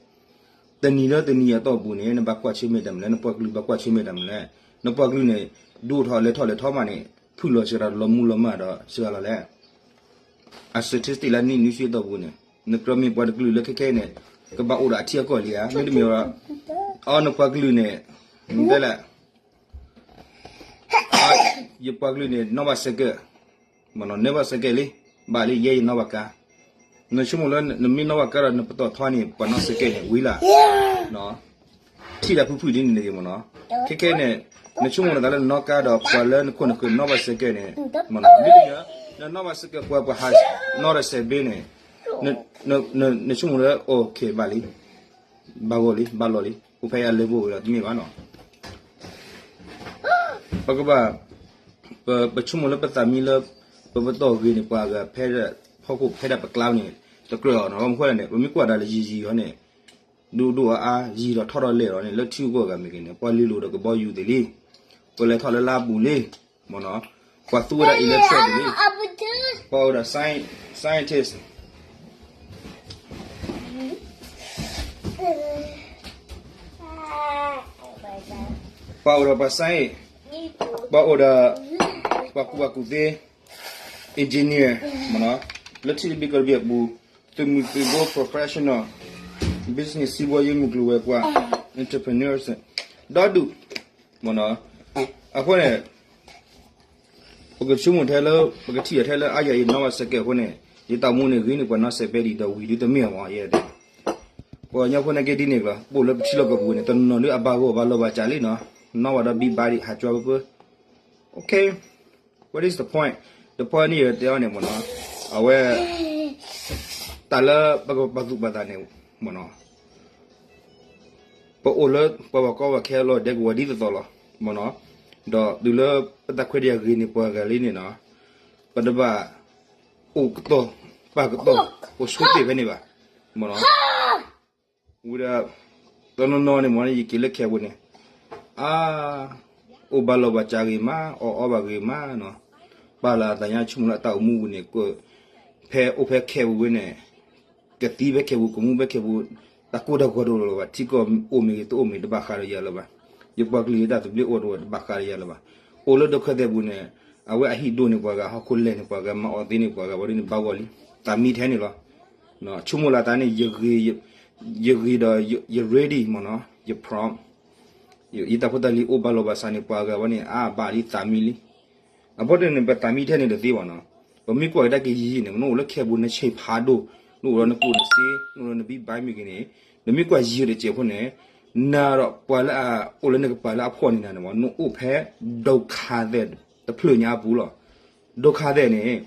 တနံၤလၢတနံၤအတီၢ်ပူၤန့ၣ် နဘၣ်ကွၢ်ဆၢၣ်မဲာ်တၢ်မနုၤလဲၣ်, နပှၤကလုာ်ဘၣ်ကွၢ်ဆၢၣ်မဲာ်တၢ်မနုၤလဲၣ်, နပှၤကလုာ်န့ၣ် ဒိၣ်ထီၣ်လဲၤထီၣ်လဲၤထီမးန့ၣ် ဖုၣ်လီၤစှၤဒီးလီၤမူလီၤမၢ်ဒီးစှၤလီၤလဲၣ်. အ statistic လၢနံၣ်နွံဆံအတီၢ်ပူၤန့ၣ် နကြၢးမ့ၢ်ပှၤတကလုာ်လၢခဲခဲအံၤန့ၣ် ကဘၣ်အိၣ်ဒီးအထံအကီၢ်လံဧါ, မ့တမ့ၢ်ဒီး အီနပှၤကလုာ်န့ၣ် နတဲလဲၣ် ယပှၤကလုာ်န့ၣ် နီၣ်ဘၣ်စဲးကဲး, မ့ၢ်နီၤ နီၣ်ဘၣ်စဲးကဲးလံ, ဘၣ်လံ ယဲယနီၣ်ဘၣ်ကါ, နဆိကမိၣ်လၢနမ့ၢ်နီၣ်ဘၣ်ကါဒီး နပတီၢ်ထီန့ၣ် ပှၤနီၣ်စဲးကဲးန့ၣ် ဝံၤလၢ ထံၣ်တၢ်ဖုၣ်ဖုၣ်ဒ်န့ၣ်တဂ့ၤမ့ၢ်နီၤ, ခဲခဲန့ၣ် နဆိကမိၣ်လၢသးလၢနနီၣ်ကါဒီးပှၤလၢနခိၣ်နဃၢၤနီၣ်ဘၣ်စဲးကဲးန့ၣ်, မ့ၢ်နီၤ မ့ၢ်တမ့ၢ် နနီၣ်ဘၣ်စဲးကဲးပှၤ ပှၤဟးနီၣ်ဒီးစဲးဘ့န့ၣ်, နဆိကမိၣ်လၢ okay ဘၣ်လံ, ဘၣ်ဂီၢ်လံ ဘၣ်လီၤလံ အိၣ်ဖဲအလဲၤဘိဝဲဒီးတမ့ၢ်ဘၣ်နီၤ ပကဘၣ် ပ ပဆိကမိၣ်လၢပသးမံလၢ ပပတီၢ်ဂ့ၤန့ၣ် ပှၤဂၤဖဲဒၣ် ဖီခိၣ်ဖဲဒၣ်ပကျါန့ၣ် တကြၢးအီၤနီၤ ဘၣ်မနုၤဃိလဲၣ်န့ၣ် ပမ့ၢ်ကွၢ်တၢ်လၢယံာ်ယံာ်အီၤန့ၣ် ဒိၣ်ဒိၣ်အါအါ ယံာ်ဒီးထီၣ်ဒီးလဲၢ်ဒီးန့ၣ် လၢထံဂုၤကီၢ်ဂၤမ့ၢ်ဂ့ၤန့ၣ် ပှၤလုၢ်လိာ်ဒီးကဘီယူၤသ့ၣ်လံ, ပလဲၤထီၣ်လၢလါပူၤလံ, မ့ၢ်နီၤ, ပှၤသူဝဲဒၣ် electric သ့ၣ်လံ, ပှၤအိၣ်ဒီး sci- scientist ပှၤအိၣ်ဒီးပှၤ science, ပှၤအိၣ်ဒီး ပှၤကူၣ်ဘၣ်ကူၣ်သ့, engineer, မ့ၢ်နီၤ, လၢထံတဘ့ၣ်ကီၢ်တဘ့ၣ်အပူၤ, သုးမုၢ်သုးဘိ professional, business စီးပွားရေး မုၢ်ကျိၤဝဲၤကွာ်, entrepreneurs ဒီဒူၣ်, မ့ၢ်နီၤ, အဃိန့ၣ် ပကဆိကမိၣ်ထဲလၢ ပကထံၣ်အီၤထဲလၢအါယၤအံၤ နီၣ်ဘၣ်စဲးကဲးအဃိန့ၣ် ယတၢ်မူန့ၣ် ဂ့ၤန့ၢ်ပှၤနီၣ်စဲးဘ့ဒံးဒီးဝံၤဒုတမ့ၢ်အီၤမ့ၢ်ယဲဒၣ်, ပှၤကညီဖိနာ်က့ဒ်န့ၣ်လီၤ ပအိၣ်လၢပထံလီၢ်ကီၢ်ပူၤန့ၣ် တနီၤနီၤဒုအဘၣ်ဂီၢ်ဘၣ်လီၢ်ဘၣ်စးလံနီၤ, နီၣ်ဘၣ်ဒီးဘံဘၣ်ဒံး ဟးကွၢ်ပၢပၢ, okay, what is the point, the point န့ၣ်ယတဲအီၤန့ၣ်မ့ၢ်နီၤ, အဝဲ တၢ်လၢပကပာ်သူၣ်ပာ်သးန့ၣ် မ့ၢ်နီၤ ပအိၣ်လၢပှၤဘၣ်ကီဘၣ်ခဲအလီၢ်ဒဲကဝီၤဒ်သိးသိးလီၤ, မ့ၢ်နီၤ, ဒီးတုၤလၢပတၢ်ခွဲးတၢ်ယာ်ဂ့ၤန့ၢ်ပှၤဂၤလံန့ၣ်နီၤ, ပတဘၣ်အိၣ်ကတီၢ်ပာ်ကတီၢ် အိၣ်ဆိတ့ၢ်ဖဲန့ၣ်ဘၣ်, မ့ၢ်နီၤ, ဝံၤဒီး တနီၤနီၤန့ၣ်မ့ၢ်န့ၣ် ယက့ၤလၢခဲပူၤန့ၣ်, အါ အိၣ်ဘၣ်လီၢ်ဘၣ်စးဂ့ၤမး အီၣ်အီဘၣ်ဂ့ၤမးနီၤ, ပာ်လီၤအသးညါဆိကမိၣ်လၢအတၢ်အိၣ်မူပူၤန့ၣ် ဖဲအိၣ်ဖဲခဲပူၤဝဲန့ၣ် ကသံဖဲခဲပူၤ ကမူဖဲခဲပူၤ, တၢ်ကိၢ်တၢ်ဂီၤတအိၣ်လၢၤဘၣ်, ထံကီၢ်အိၣ်မ့ၢ်ဂ့ၤတအိၣ်မ့ၢ် တဘၣ်ဃးဒီးယၤလၢၤဘၣ်, ယပှၤကလုာ်အတၢ်သဘျ့အိၣ်တအိၣ်တဘၣ်ဃးဒီးယၤလၢၤဘၣ်, အိၣ်လၢဒုက္ခသည်ပူၤန့ၣ် အဝဲအဟံၣ်ဒိၣ်န့ၢ်ပှၤဂၤ ဟီၣ်ခိၣ်လဲၢ်န့ၢ်ပှၤဂၤ မၤအီၣ်သ့န့ၢ်ပှၤဂၤ ဝဲဒ်န့ၣ်ဘၣ်ဂီၢ်လံ, တၢ်မံထဲန့ၣ်လီၤ, ဆိကမိၣ်လၢအသးန့ၣ် ယဂ့ၤဒီး ယ ready မ့ၢ်နီၤ ယ prompt ယတၢ်ဖိတၢ်လံၤအိၣ်ဘၣ်လီၤဘၣ်စးန့ၣ် ပှၤဂၤဝဲန့ၣ် အါဘၣ်လံသးမံလံ. အဖီတၢၢ်န့ၣ် ပသးမံထဲန့ၣ်တသ့ဘၣ်နီၤ. ပမ့ၢ်ကွၢ်ကဒါက့ၤယံာ်ယံာ်န့ၣ် နအိၣ်လၢခဲဘူးနဆံးဖးဒိၣ်, နအိၣ်လၢနကျိၣ်နစ့, နအိၣ်လၢနဘံၣ်ဘါမ့ၢ်ဂ့ၤန့ၣ်, နမ့ၢ်ကွၢ်ယံာ်တစဲးဖိန့ၣ်, နၤဒီးပှၤလၢအအိၣ်လၢနကပၤလၢအဖှီၣ်န့ၣ်နၤန့ၣ်မ့ၢ် နအိၣ်ဖဲ ဒုက္ခသည် တဖျၢၣ်ညါအပူၤလီၤ. ဒုက္ခသည်န့ၣ်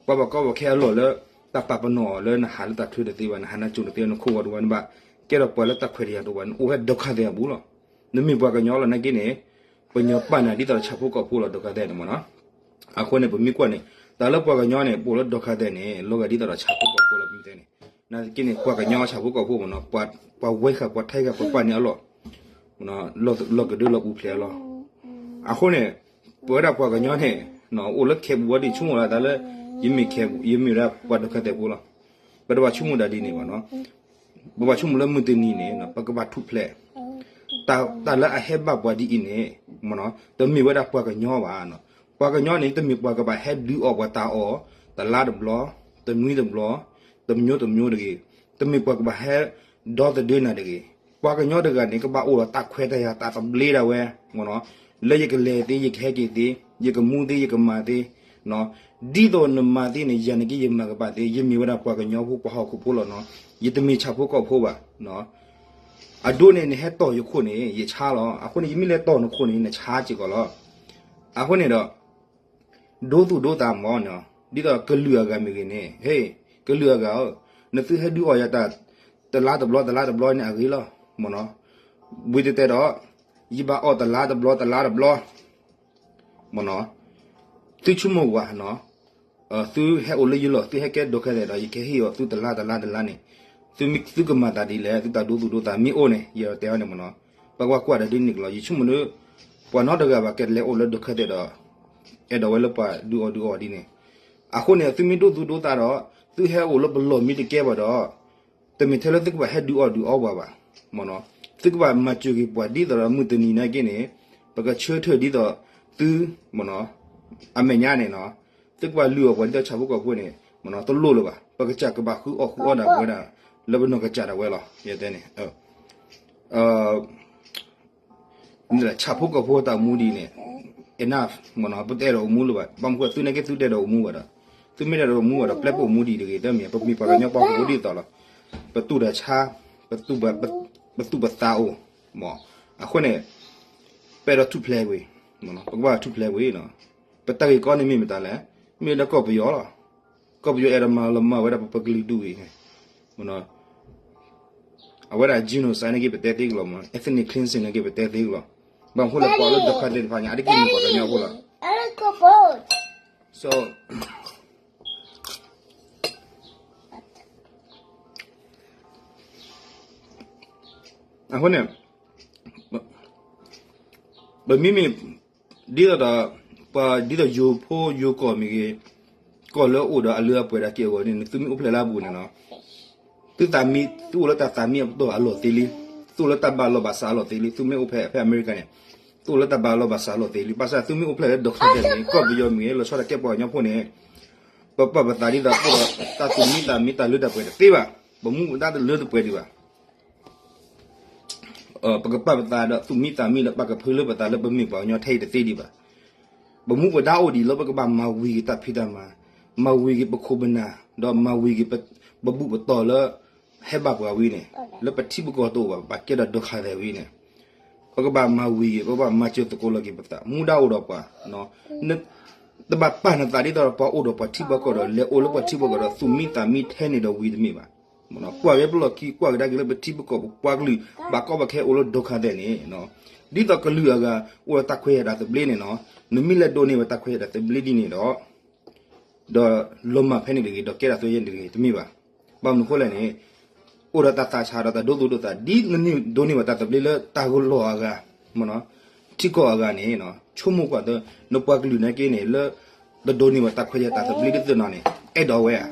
ပှၤဘၣ်ကီဘၣ်ခဲအလီၢ်လၢ တၢ်ပာ်ပနီၣ်အီၤလၢနဟးလၢတၢ်ချၢတသ့ဘၣ်, နဟးနၢ်ကၠိတသ့ဘၣ်, နခိၣ်ဂီၤတဝါ, နဘၣ်ကဲထီၣ်ပှၤလၢတၢ်ခွဲးတၢ်ယာ်တအိၣ်ဘၣ်, နအိၣ်ဖဲ ဒုက္ခသည် အပူၤလီၤ. နမ့ၢ်ပှၤကညီလီၤနာ်က့န့ၣ် ပညီပာ်နၤဒ်သိးဒီးဆၣ်ဖိကီၢ်ဖိလီၤ ဒုက္ခသည် န့ၣ်မ့ၢ်နီၤ. အဃိန့ၣ် ပမ့ၢ်ကွၢ်န့ၣ် တၢ်လၢပှၤကညီန့ၣ် ပအိၣ်လၢ ဒုက္ခသည် န့ၣ် လီၤဂာ်ဒ်သိးဒီးဆၣ်ဖိကီၢ်ဖိလီၤ ပမ့ၢ်တဲန့ၣ်. နာ်က့န့ၣ် ပှၤကညီဆၣ်ဖိကီၢ်ဖိမ့ၢ်နီၤ, ပှၤဝဲဃာ် ပှၤထဲဃာ် ပှၤပာ်န့ၢ်အလီၢ်, လီၢ်ကဒၢလီၢ်ပူၤဖျဲးအလီၢ်. အဃိန့ၣ် ပဝဲဒၣ်ပှၤကညီန့ၣ် အိၣ်လၢခဲဘူးဝဲဒၣ် ဆိကမိၣ်လၢတၢ်လၢ ယမ့ၢ်ဝဲဒၣ်ပှၤ ဒုက္ခသည် ဖိလီၤ. ပတဘၣ်ဆိကမိၣ်ဒၣ်ဒ်န့ၣ်ဘၣ်နီၤ. ပဘၣ်ဆိကမိၣ်လၢမုၢ်တနံၤန့ၣ် ပကဘၣ်ထူၣ်ဖျဲး တၢ်လၢအဟဲဘၣ်ပှၤဒ်အံၤန့ၣ် တမ့ၢ်ဝဲဒၣ်ပှၤကညီဘၣ်. ပှၤကညီန့ၣ် တမ့ၢ်ပှၤကဘၣ်ဟဲဒုးအီၣ်ပှၤတၢ်အီၣ် တလါတဘျီ, တနွံတဘျီ, တမျိုးတမျိုးတဂ့ၤ, တမ့ၢ်ပှၤကဘၣ်ဟဲဒီသဒၢနၤတဂ့ၤ. ပှၤကညီတဂၤန့ၣ် ကဘၣ်အိၣ်ဒီးတၢ်ခွဲးတၢ်ယာ် တၢ်သဘျ့ဒၣ်ဝဲ လၢယကလဲၤသ့ ယကဟဲက့ၤသ့, ယကမူသ့ ယကမၤသ့, ဒ်သိးနမၤသ့န့ၣ် ယၤန့ၣ်က့ ယမၤကဘၣ်သ့, ယမ့ၢ်ဝဲဒၣ်ပှၤကညီဖိ ပှၤဟီၣ်ခိၣ်ဖိလီၤနီၤ. ယတမ့ၢ်ဆၣ်ဖိကီၢ်ဖိဘၣ်. အဒိန့ၣ် နဟဲတီၢ်ယခိၣ်န့ၣ် ယဆါလီၤ. အဃိန့ၣ် ယမ့ၢ်လဲၤတီၢ်နခိၣ်န့ၣ် နဆါစ့ၢ်ကီးလီၤ. အဃိန့ၣ်ဒီး ဒိသူၣ်ဒိသးမ့ၢ်နီၤ, ဒ်သိးကလုာ်အဂၤမ့ၢ်ဂ့ၤန့ၣ်, ဟ့ၣ်, ကလုာ်အဂၤဧၢ, နသုဟဲဒုးအီၣ်ယၤတၢ် တလါတဘျီ တလါတဘျီန့ၣ်အဂ့ၤလီၤ. မ့ၢ်နီၤ, ဝံၤတဲတဲဒီး ယဘၣ်အီၣ်တလါတဘျီ တလါတဘျီ မ့ၢ်နီၤ, သုဆိကမိၣ်ကွၢ်နီၤ, သုဟဲအိၣ်လၢယလီၢ် သုဟဲကဲဒိးခဲသဲးဒီး ယကဟ့ၣ်အီၤသုတလါ တလါ တလါန့ၣ်, သုမ့ၢ် သုကမၤသးဒ်လဲၣ်, သုတၢ်ဒိသူၣ်ဒိသးမ့ၢ်အိၣ်န့ၣ် ယတဲအီၤန့ၣ်မ့ၢ်နီၤ, ပကွၢ်ကွၢ်ဒီးဒ်န့ၣ်ကလီၤ. ယဆိကမိၣ်လၢ ပှၤနီတဂၤဘၣ်ကလဲၤအိၣ်လၢဒိးခဲသဲးဒီး အဲၣ်ဒိးဝဲလၢပှၤဒုးအီၣ်ဒုးအီဒ်န့ၣ်, အဃိန့ၣ် သုမ့ၢ်ဒိသူၣ်ဒိသးဒီး သုဟဲအိၣ်လၢပလီၢ်မ့ၢ်တကဲဘၣ်ဒီး တမ့ၢ်ထဲလၢသုကဘၣ်ဟဲဒုးအီၣ်ဒုးအီပှၤဘၣ်, မ့ၢ်နီၤ, သုကဘၣ်မၤစၢၤက့ၤပှၤဒ်သိးဒီးမုၢ်တနံၤနာ်က့န့ၣ်, ပကဆၢထၢၣ်ဒ်သိးသု, မ့ၢ်နီၤ, အမဲာ်ညါန့ၣ်နီၤ, သုကဘၣ်လုၢ်အီၣ်ပှၤဒ်သိးဆၣ်ဖိကီၢ်ဖိန့ၣ်, မ့ၢ်နီၤ, တလိၣ်လၢၤဘၣ်, ပကစၢ်ကဘၣ်ဃုအီၣ်ဃုအီဒၣ်ပဝဲဒၣ်, လၢပနီၢ်ကစၢ်ဒၣ်ဝဲလီၤ, ယတဲန့ၣ် ဆၣ်ဖိကီၢ်ဖိတၢ်အိၣ်မူဒ်အံၤန့ၣ်, enough, မ့ၢ်နီၤ, ပတအဲၣ်ဒိးအိၣ်မူလၢၤဘၣ်, ဘၣ်မနုၤဃိသုနာ်က့သုတအဲၣ်ဒိးအိၣ်မူဘၣ်ဒီး, သုမ့ၢ်တအဲၣ်ဒိးအိၣ်မူဘၣ်ဒီး ပျဲပအိၣ်မူဒ်အံၤတဂ့ၤ, တမ့ၢ်ပှၤကညီပှၤကအိၣ်ဒ်သိးလီၤ, ပတူၢ်တၢ်ဆါ, ပသူၣ်ပသးအိၣ်, မ့ၢ်, အဃိန့ၣ်, ပအဲၣ်ဒိးထူၣ်ဖျဲးကွံာ်, ပကဘၣ်ထူၣ်ဖျဲးကွံာ်, ပတၢ်ဂ့ၢ်ကီန့ၣ်မ့ၢ်မတၤလဲၣ်, မ့ၢ်လၢကီၢ်ပယီၤလီၤ, ကီၢ်ပယီၤအဲၣ်ဒိးမၤလီၤမၢ်ဝဲဒၣ်ပပကလုာ်ဒူၣ်အံၤန့ၣ်, မ့ၢ်နီၤ, အဝဲဒၣ် genocide နာ်က့ပတဲသ့ကလီၤမ့ၢ်, ethnic cleansing နာ်က့ပတဲသ့ကလီၤ, ဘၣ်မနုၤဃိလဲၣ် ပှၤလၢဒိးခါသ့ၣ်တဖၣ်ညါ အါတက့ၢ်မ့ၢ်ပှၤကညီဖိလီၤ, so အဃိန့ၣ်, ပမ့မ့ၢ်, ဒ်သိးဒီး, ပှၤဒ်သိးယိၤဖိယိၤကီၢ်မ့ၢ်ဂ့ၤ, ကီၢ်လၢအအိၣ်ဒီးအလၢအပှဲၤဒၣ်က့အဂီၢ်န့ၣ် သုမ့ၢ်အိၣ်ဖျဲၣ်လၢအပူၤန့ၣ်နီၤ, သုသးမံ, သုအိၣ်လၢတၢ်သးမံအပတီၢ်အလီၢ်သ့လံ, သုအိၣ်လၢတၢ်ဘၣ်လီၢ်ဘၣ်စးအလီၢ်သ့လံ, သုမ့ၢ်အိၣ်ဖဲ ဖဲအမဲရကၤန့ၣ်, သုအိၣ်လၢတၢ်ဘၣ်လီၢ်ဘၣ်စးအလီၢ်သ့လံ, ဘၣ်ဆၣ်သုမ့ၢ်အိၣ်ဖျဲၣ်လၢဒိးခါသဲးန့ၣ် ကီၢ်ပယီၤမ့ၢ်ဂ့ၤ လီၤဆီဒၣ်ကဲပှၤကညီဖိန့ၣ်, ပပာ်ပသးဒ်သိးအိၣ်ဒီးတၢ်သူၣ်မံသးမံတၢ်လၢတၢ်ပှဲၤတသ့ဘၣ်, ပမူပဒါတလၢတပှဲၤဒံးဘၣ် ပကပာ်ပသးဒီးသူၣ်မံသးမံဒီးပာ်ကဖၢလၢပသးလၢပမ့ၢ်ပှၤကညီထဲအံၤတသ့ဒံးဘၣ်. ပမူပဒါအိၣ်ဒံးလၢပကဘၣ်မၤဝံၤက့ၤတၢ်ဖံးတၢ်မၤ, မၤဝံၤက့ၤပခိၣ်ပနၢ်, ဒီးမၤဝံၤက့ၤပဘူၣ်ပတီၢ်လၢ ဟဲဘၣ်ပှၤဝံၤန့ၣ်, လၢပထံပကီၢ်တအိၣ်ဘၣ်, ပဘၣ်ကဲဒီးဒိးခါသဲးဝံၤန့ၣ်, ပကဘၣ်မၤဝံၤက့ၤ, ပကဘၣ်မၤစၢၤသကိးလီၤက့ၤပသး, မူဒါအိၣ်ဒီးပှၤ တဘၣ်ပာ်နသးဒ်သိးဒီးပှၤအိၣ်ဒီးပှၤထံပှၤကီၢ်ဒီး လဲၤအိၣ်လၢပှၤထံပှၤကီၢ်ဒီး သူၣ်မံသးမံထဲန့ၣ်ဒီးဝံၤတမ့ၢ်ဘၣ်. ကွၢ်က့ၤပလီၢ်ခံ, ကွၢ်ကဒါက့ၤလၢပထံပကီၢ် ပပှၤကလုာ် ဘၣ်ကီဘၣ်ခဲအိၣ်လၢဒိးခါသဲးန့ၣ်, ဒ်သိးကလုာ်အဂၤ အိၣ်ဒီးတၢ်ခွဲးယာ်တၢ်သဘျ့န့ၣ်နီၤ, နမ့ၢ်လဲၤဒိးန့ၢ်ဘၣ်တၢ်ခွဲးယာ်တၢ်သဘျ့ဒ်န့ၣ်ဒီး ဒီးလီၤမၢ်ဖဲန့ၣ်တဂ့ၤ, ဒီးကဲတၢ်သိယဲၢ်န့ၣ်တဂ့ၤ, တမ့ၢ်ဘၣ်. ဘၣ်မနုၤဃိလဲၣ်န့ၣ်, အိၣ်ဒီးတၢ်သးဆးဒီးတၢ်ဒိသူၣ်ဒိသး ဒ်နဒိးန့ၢ်ဘၣ်တၢ်သဘျ့လၢတၢ်လီၢ်အဂၤ, ထံကီၢ်အဂၤန့ၣ်, ဆိကမိၣ်ကွၢ်သၢ, နပှၤကလုာ်နာ်က့န့ၣ် လၢတဒိးန့ၢ်ဘၣ်တၢ်ခွဲးယာ်တၢ်သဘျ့ဒ်သိးနီၤန့ၣ် အဲၣ်ဒိးဝဲဧါ.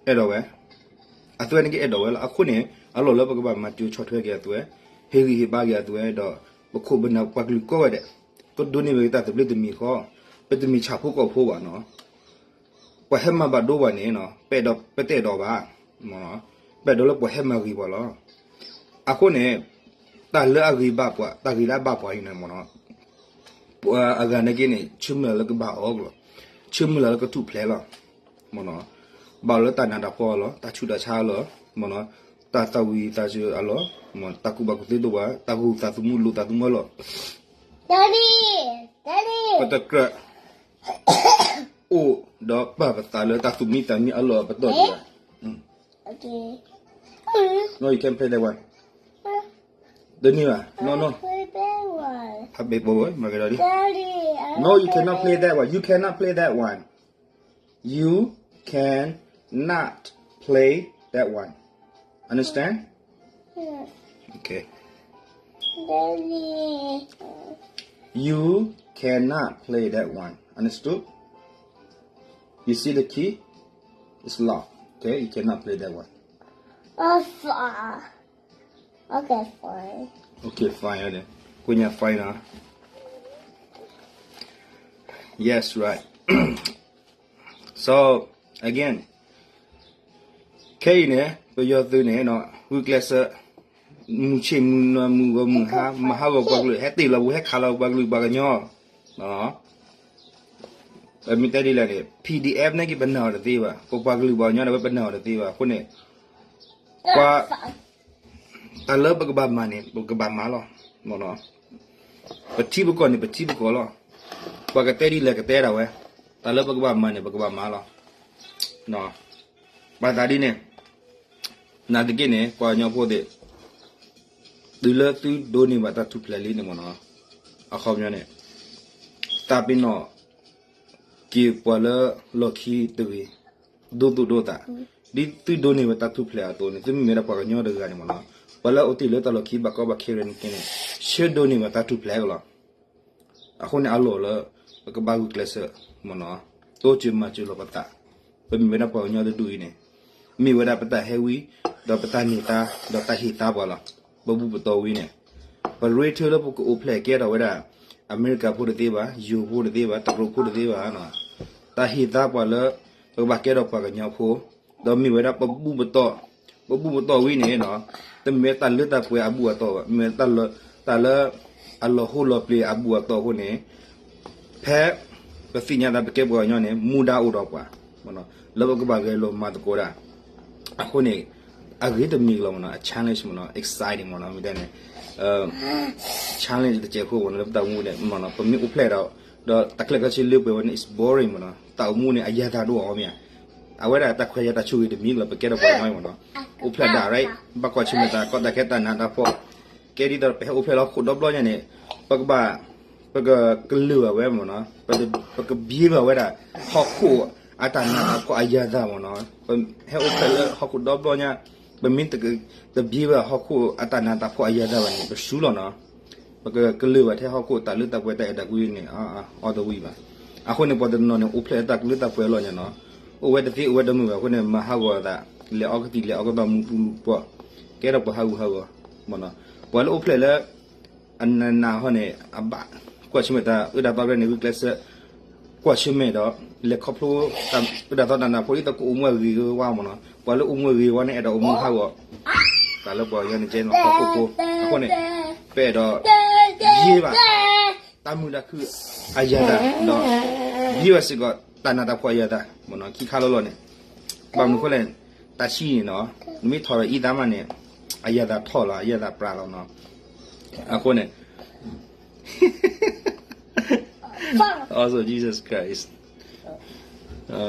အဲၣ်ဒိးဝဲ, အသွဲန့ၣ်က့အဲၣ်ဒိးဝဲလီၤ. အဃိန့ၣ် အလီၢ်လၢပကဘၣ်မၤစၢၤဆီၣ်ထွဲက့ၤအသွဲ, ဟ့ၣ်ဂံၢ်ဟ့ၣ်ဘါက့ၤအသွဲဒီး ပခိၣ်ပနၢ်ပှၤကလုာ်ကိးဂၤဒဲး, ကဒိးန့ၢ်ဝဲတၢ်သဘျ့တမံၤဃီ, ပတမ့ၢ်ဆၣ်ဖိကီၢ်ဖိဘၣ်နီၤ. ပှၤဟဲမၤဘၣ်ဒိပှၤန့ၣ်, ပအဲၣ်ဒိး, ပတအဲၣ်ဒိးဘၣ်, ပအဲၣ်ဒိးလၢပှၤဟဲမၤဂ့ၤပှၤလီၤ. အဃိန့ၣ် တၢ်လၢအဂ့ၤဘၣ်ပှၤ, တၢ်ဂ့ၤလၢအဘၣ်ပှၤအံၤန့ၣ်မ့ၢ်နီၤ, ပှၤအဂၤနာ်က့န့ၣ် ဆၢမုၢ်လၢ်လၢကဘၣ်အီၣ်ကလီၤ, ဆၢမုၢ်လၢ်လၢကထူၣ်ဖျဲးလီၤ, မ့ၢ်နီၤ, ဘၣ်လၢတၢ်နးတၢ်ဖှီၣ်အလီၢ်, တၢ်ဆူးတၢ်ဆါအလီၢ်, မ့ၢ်နီၤ, တၢ်သၣ်ဝံၤသးစၢၤအလီၢ်, တၢ်ကူၣ်ဘၣ်ကူၣ်သ့တအိၣ်ဘၣ်, တၢ်ဂုာ်သးသမူလိာ်သးသမူအလီၢ်, ပတကြၢး အိၣ်ဒီးပာ်ပသးလၢတၢ်သူၣ်မံသးမံအလီၢ်အပတီၢ်ဒံးဘၣ်. No, you can't play that one. တန့ၢ်ဘၣ်, no, no. ဟးဘဲပဝဲ မၤကဒီးလံ. No, you cannot play that one. You cannot play that one. You cannot play that one. Understand? Okay. You cannot play that one. Understood? You see the key? It's locked. Okay, you cannot play that one. Okay, fine. Okay, fine န့ၣ်, ကွၢ်ညါ fine နီၤ. Yes, right. So, again, ခဲအံၤန့ၣ် ပယီၤသုးန့ၣ် ဂုာ်ကျဲးစၢး မုၢ်ဆ့ၣ်မုၢ်နၤမုၢ်ဂီၤမုၢ်ဟါ မၤဟးဂီၤပှၤကလုာ် ဟဲတ့ၢ်လီၤပှၤ ဟဲခးလီၤပှၤကလုာ်ပှၤကညီ, မ့ၢ်တဲဒ်လဲၣ်န့ၣ် PDF န့ၣ်က့ၤ ပနာ်အီၤတသ့ဘၣ်, ပပှၤကလုာ်ပှၤကညီန့ၣ် ပနာ်အီၤတသ့ဘၣ်. အဃိန့ၣ် ပှၤ တၢ်လၢပကဘၣ်မၤန့ၣ် ပကဘၣ်မၤလီၤ. ပထံပကီၢ်န့ၣ် ပထံပကီၢ်လီၤ. ပှၤကတဲဒ်လဲၣ်ကတဲဒၣ်ဝဲ, တၢ်လၢပကဘၣ်မၤန့ၣ် ပကဘၣ်မၤလီၤ. ဘၣ်သးဒ်န့ၣ် နာ်သက့န့ၣ် ပှၤကညီဖိသ့ၣ် တုၤလၢသုဒိးန့ၢ်ဘၣ်တၢ်ထူၣ်ဖျဲးလံန့ၣ်မ့ၢ်နီၤ, အခီပညီန့ၣ် သးပ့ၤနီၣ်က့ၤပှၤလၢလီၢ်ခံတဂ့ၤ, ဒိသူၣ်ဒိသး, ဒ်သုဒိးန့ၢ်ဝဲတၢ်ထူၣ်ဖျဲးအသိးန့ၣ် သုမ့ၢ်ဝဲဒၣ်ပှၤကညီတဂၤန့ၣ်မ့ၢ်နီၤ, ပှၤလၢအအိၣ်တ့ၢ်လၢတၢ်လီၢ်ခံဘၣ်ကီဘၣ်ခဲအံၤန့ၣ်က့န့ၣ် ဆၢဒိးန့ၢ်ဘၣ်တၢ်ထူၣ်ဖျဲးကလီၤ. အဃိန့ၣ်အလီၢ်လၢ ပကဘၣ်ဂုာ်ကျဲးစၢးမ့ၢ်နီၤ, တိစၢၤမၤစၢၤလီၤပသး, ပမ့ၢ်ဝဲဒၣ်ပှၤကညီတဒူၣ်အံၤန့ၣ်, မ့ၢ်ဝဲဒၣ်ပတၢ်ဟဲဝံ, ဒီးပတၢ်န့ၢ်သါ, ဒီးတၢ်ဟ့ၣ်သါပှၤလီၤ. ပဘူၣ်ပတီၢ်ဝံၤန့ၣ်, ပရ့ထၢလၢပကအိၣ်ဖျဲၣ်ကဲထီၣ်ဝဲဒၣ် အမဲရကၤဖိတသ့ဘၣ်, ယိၤဖိတသ့ဘၣ်, တရူးဖိတသ့ဘၣ်, တၢ်ဟ့ၣ်သါပှၤလၢ ပကဘၣ်ကဲထီၣ်ပှၤကညီဖိ, ဒီးမ့ၢ်ဝဲဒၣ်ပဘူၣ်ပတီၢ်, ပဘူၣ်ပတီၢ်ဝံၤန့ၣ်, တမ့ၢ်တၢ်လၢတၢ်ပှဲၤအဘူၣ်အတီၢ်ဘၣ်, မ့ၢ်တၢ်လၢ တၢ်လၢအလီၤဟိလီၤပျံၤအဘူၣ်အတီၢ်အဃိန့ၣ်, ဖဲ ပသ့ၣ်ညါသးပကဲပှၤကညီန့ၣ် မူဒါအိၣ်ဒီးပှၤ, လၢပကဘၣ်ဂဲၤလိာ်မၤသကိးဒၣ်, အဃိန့ၣ် အဂ့ၤတမံၤလီၤမ့ၢ်နီၤ, a challenge မ့ၢ်နီၤ, exciting မ့ၢ်နီၤ, မ့ၢ်တဲန့ၣ် challenge တစဲးဖိမ့ၢ်နီၤ, လၢပတၢ်မူန့ၣ် ပမ့ၢ်အိၣ်ဖျဲၣ်ဒီး, ဒီးတၢ်ချၢခီဆံလၢပှဲၤဝဲန့ၣ် is boring မ့ၢ်နီၤ, တၢ်အိၣ်မူန့ၣ် အယၤသးဒိၣ်အီၤမ့ၢ်ဧါ, အဝဲဒၣ်တၢ်ခွဲးယာ်တၢ်ဆိၣ်ဂ့ၤတမံၤလီၤ, ပကဲထီၣ်ပှၤကညီမ့ၢ်နီၤ, အိၣ်ဖျဲၣ်ဒၣ် right, ဘၣ်ကွၢ်ဆၢၣ်မဲာ်သး ကီတၢ်ခဲတၢ်နးတၢ်ဖှီၣ်, ကဲဒ်သိးပဟဲအိၣ်ဖျဲၣ်လၢဟီၣ်ခိၣ်ဒီဘျီညါန့ၣ်, ပကဘၣ် ပကကလုာ်ဘၣ်ဝဲမ့ၢ်နီၤ, ပကဘံဘၣ်ဝဲဒၣ် ဟီၣ်ခိၣ်အတၢ်နးတၢ်ဖှီၣ်အယၤသးမ့ၢ်နီၤ, ပဟဲအိၣ်ဖျဲၣ်လၢဟီၣ်ခိၣ်ဒီဘျီညါ, ပမ့ၢ်တဘံဘၣ်ဟီၣ်ခိၣ်အတၢ်နးတၢ်ဖှီၣ်အယၤသးဘၣ်န့ၣ် ပဆူလီၤနီၤ, ပကကလုာ်ဘၣ်ထဲဟီၣ်ခိၣ်တၢ်လၢတၢ်ပှဲၤတၢ်အဲၣ်တၢ်ကွံန့ၣ် အီၣ်တဝံၤဘၣ်. အဃိန့ၣ် ပှၤတနီၤန့ၣ် အိၣ်ဖျဲၣ်လၢတၢ်လၢတၢ်ပှဲၤအလီၢ်ညါနီၤ, အိၣ်ဝဲတသ့အိၣ်ဝဲတမုာ်ဘၣ်အဃိန့ၣ် မၤဟးဂီၤသး, လဲၤအီကသံၣ်လဲၤအီကသီၣ်မူပူၤမူပှီၢ်, ကဲထီၣ်ပှၤဟးဂူာ်ဟးဂီၤမ့ၢ်နီၤ, ပှၤလၢအိၣ်ဖျဲၣ်လၢ အနးနးဟီန့ၣ် အဘၣ်ကွၢ်ဆၢၣ်မဲာ်တၢ်အုၣ်တၢ်သီဖဲန့ၣ် ဂုာ်ကျဲးစၢး ကွၢ်ဆၢၣ်မဲာ်ဒီး လဲၤခီဖျိတၢ်အုၣ်တၢ်သီတၢ်နးဖှီၣ် ဒ်သိးကအိၣ်မူအဂ့ၤဂ့ၤဝါဝါမ့ၢ်နီၤ, ပှၤလၢအိၣ်မူအဂ့ၤဝါန့ၣ် အဲၣ်ဒိးအိၣ်မူဟးဂီၤ, တၢ်လၢပှၤကညီန့ၣ်ကဲနီၤ ဟီၣ်ခိၣ်ဖိ, အဃိန့ၣ် ပအဲၣ်ဒိး ယ့ဘၣ် တၢ်မုာ်တၢ်ခုၣ်အယၤသး ဒီး ယ့ဘၣ်စ့ၢ်ကီး တၢ်နးတၢ်ဖှီၣ်အယၤသး မ့ၢ်နီၤ ခံခါလီၤလီၤန့ၣ်, ဘၣ်မနုၤအဃိလဲၣ်, တၢ်ဆံန့ၣ်နီၤ, နမ့ၢ်ထီၣ်ဒီးအံသးမးန့ၣ် အယၤသးထီၣ်လီၤ အယၤသးပြးလီၤနီၤ, အဃိန့ၣ် Also Jesus Christ.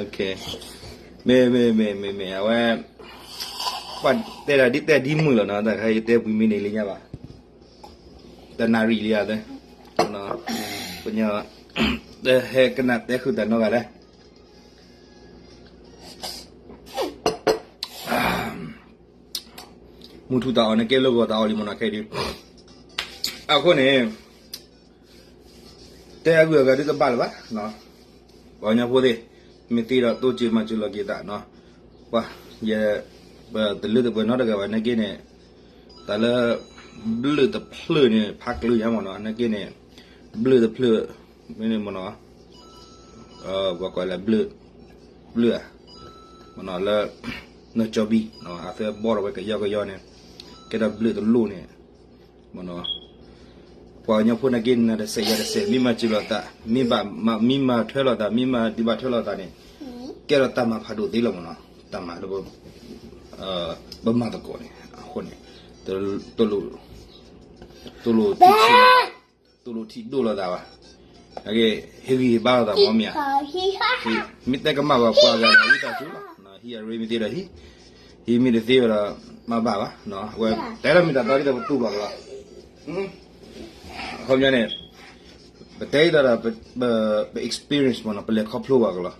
Okay. မ့ၢ် မ့ၢ် မ့ၢ် မ့ၢ် မ့ၢ် အဝဲ ပှၤတဲဒၣ်ဒ်တဲဒ်မုာ်လီၤနီၤ, တၢ်ခါယတဲပှံၤမ့ၢ်န့ၣ်လံညါဘၣ်, တနၣ်ရံၣ်လံဧါသ့, ပညီ တဟဲကနၣ်တဲဃုာ်တၢ်နီတဂၤလဲၣ်. မုၢ်ထူၣ်တၢ်အီၣ်န့ၣ် ကဲလၢဂီၤတၢ်အီၣ်လံမ့ၢ်နီၤ ခဲအံၤဒုး, အဃိန့ၣ် တဲအဂုၤအဂၤဒုးတဘၣ်လၢၤဘၣ်, ပှၤကညီဖိသ့ၣ်, မ့ၢ်သ့ဒီးတိစၢၤမၤစၢၤလီၤက့ၤသးနီၤ, ပှၤ ယ ပတလၢတပှဲၤနီတဂၤဘၣ်နာ်က့န့ၣ်, တၢ်လၢ ဘျၢၣ်တဖျၢၣ်န့ၣ် ဖးကျၢၤညါမ့ၢ်နီၤ, နာ်က့န့ၣ် ဘျၢၣ်တဖျၢၣ် မ့ၢ်န့ၣ်မ့ၢ်နီၤ, ပှၤကွၢ်လၢ ဘျၢၣ် ဘျၢၣ်ဧါ, မ့ၢ်နီၤလၢ နီၢ်ကၠီဘံၣ် အသၢဘီထီၣ်ဝဲကယီကယီန့ၣ်, ကဲဒီးဘျၢၣ်တလိၣ်န့ၣ်, မ့ၢ်နီၤ, ပှၤကညီဖိနာ်က့ နၤတစဲးယၤတစဲး မ့ၢ်မၤစၢၤလိာ်သး, မ့ၢ်ဘၣ်မၤ မ့ၢ်မၤထွဲလိာ်သး မ့ၢ်မၤဒုးဘၣ်ထွဲလိာ်သးန့ၣ်, ကဲထီၣ်တၢ်မၤဖးဒိၣ်သ့လီၤမ့ၢ်နီၤ, တၢ်မၤလၢ ပမၤသကိးန့ၣ် အဃိန့ၣ်, တလိၣ်, တလိၣ်ထံၣ်, တလိၣ်ထံၣ်ဒိၣ်လိာ်သးဘၣ်, ဟ့ၣ်ဂံၢ်ဟ့ၣ်ဘါလိာ်သးမ့ၢ်မ့ၢ်ဧါ, မ့ၢ်တဲကမၣ်ဘၣ်ပှၤဂၤဒီး ဝံသးစူၤလီၤ, ဟံးအရ့မ့ၢ်သ့ဒီးဟံး, ဟံးမ့ၢ်တသ့ဒီး မၤဘၣ်ဘၣ်, အဝဲ တဲဒၣ်မ့ၢ်တၢ်တီဒ်သိးပတူၢ်ဘၣ်ကလီၤ, အခီပညီန့ၣ်, ပတဲဒၣ်ဒီး ပ experience မ့ၢ်နီၤ ပလဲၤခီဖျိဘၣ်ကလီၤ,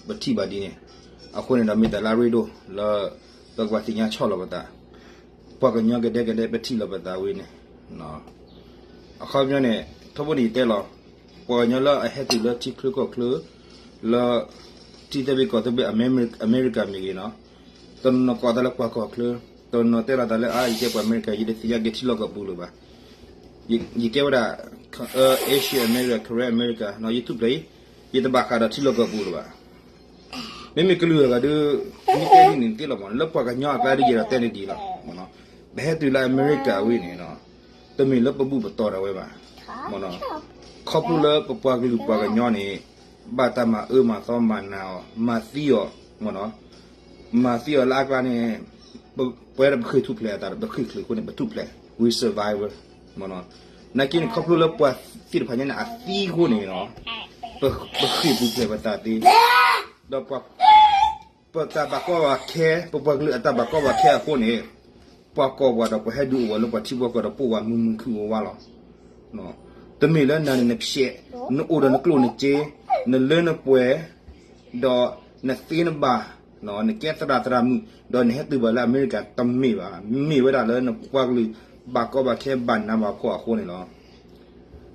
ပထံၣ်ဘၣ်ဒ်န့ၣ်, အဃိန့ၣ်ဒီး မ့ၢ်တၢ်လၢအရ့ဒိၣ်လၢ ပကဘၣ်သ့ၣ်ညါဆီၣ်လီၤပသး, ပှၤကညီကဒဲကဒဲ ပထံၣ်လီၤပသးဝဲန့ၣ်, အခီပညီန့ၣ်, ထီဘိန့ၣ်ယတဲလီၤ, ပှၤကညီလၢအဟဲတုၤလၢထံချၢကီၢ်ချၢ, လၢ ထံသဘ့ၣ်ကီၢ်သဘ့ၣ် အမဲရကၤမ့ၢ်ဂ့ၤနီၤ, တနီၤနီၤကိးသးလၢပှၤကီၢ်ချၢ, တနီၤနီၤတဲလီၤသးလၢ အါ ယကဲပှၤအမဲရကၤ ယတသ့ၣ်ညါက့ၤထံလီၢ်ကီၢ်ပူၤလၢၤဘၣ်, ယကဲဝဲဒၣ် Asian America, Korean America နီၤ, ယထူၣ်ဖျဲးအံၤ, ယတဘၣ်ဃးဒီးထံလီၢ်ကီၢ်ပူၤလၢၤဘၣ် မ့မ့ၢ်ကလုာ်အဂၤဒီး, မ့ၢ်တဲဒ်န့ၣ်သ့လီၤမ့ၢ်နီၤ, လၢပှၤကညီအကျါဒ်ယဲဒီးတဲန့ၣ်ဒ်လီၤ, ပဟဲတုၤလၢအမဲရကၤဝဲန့ၣ်, တမ့ၢ်လၢပဘူၣ်ပတီၢ်ဒၣ်ဝဲဘၣ်, ခီဖျိလၢပပှၤကလုာ်ပှၤကညီန့ၣ်, ဘၣ်တၢ်မၤအၢမၤသီမၤနးအီၤ မၤသံအီၤ, မ့ၢ်နီၤ, မၤသံအီၤလၢအကျါန့ၣ်, ပဝဲဒၣ်ပဃ့ၢ်ထူၣ်ဖျဲးအသးဒီး ပဃ့ၢ်ချုးအဃိန့ၣ် ပထူၣ်ဖျဲး, we survivor, မ့ၢ်နီၤ, နာ်က့န့ၣ် ခီဖျိလၢပှၤသ့ၣ်တဖၣ်ညါန့ၣ် အသံအဃိန့ၣ်နီၤ, ပဃ့ၢ်ပူၤဖျဲးပသးသ့, ဒီး ပတၢ်ဘၣ်ကီဘၣ်ခဲ, ပပှၤကလုာ်အတၢ်ဘၣ်ကီဘၣ်ခဲအဃိန့ၣ်, ပှၤကိးပှၤဒီးပှၤဟဲဒုးအိၣ်ဝဲလၢပှၤထံဖိကီၢ်ဒီးပိာ်ဝဲမုာ်မုာ်ခုၣ်ဝါဝါလီၤ. တမ့ၢ်လၢနၤန့ၣ်နဖျဲး, နအိၣ်ဒီးနကျိၣ်နစ့, နလၢနပှဲၤ, ဒီးနသ့နဘၣ်, နကဲသရၣ်သရၣ်မုၣ်, ဒီးနဟဲတုၤဘၣ်လၢအမဲရကၤတမ့ၢ်ဘၣ်, မ့ၢ်ဝဲဒၣ်လၢနပှၤကလုာ်ဘၣ်ကီဘၣ်ခဲဘၣ်နးဘၣ်ဖှီၣ်အဃိန့ၣ်လီၤ.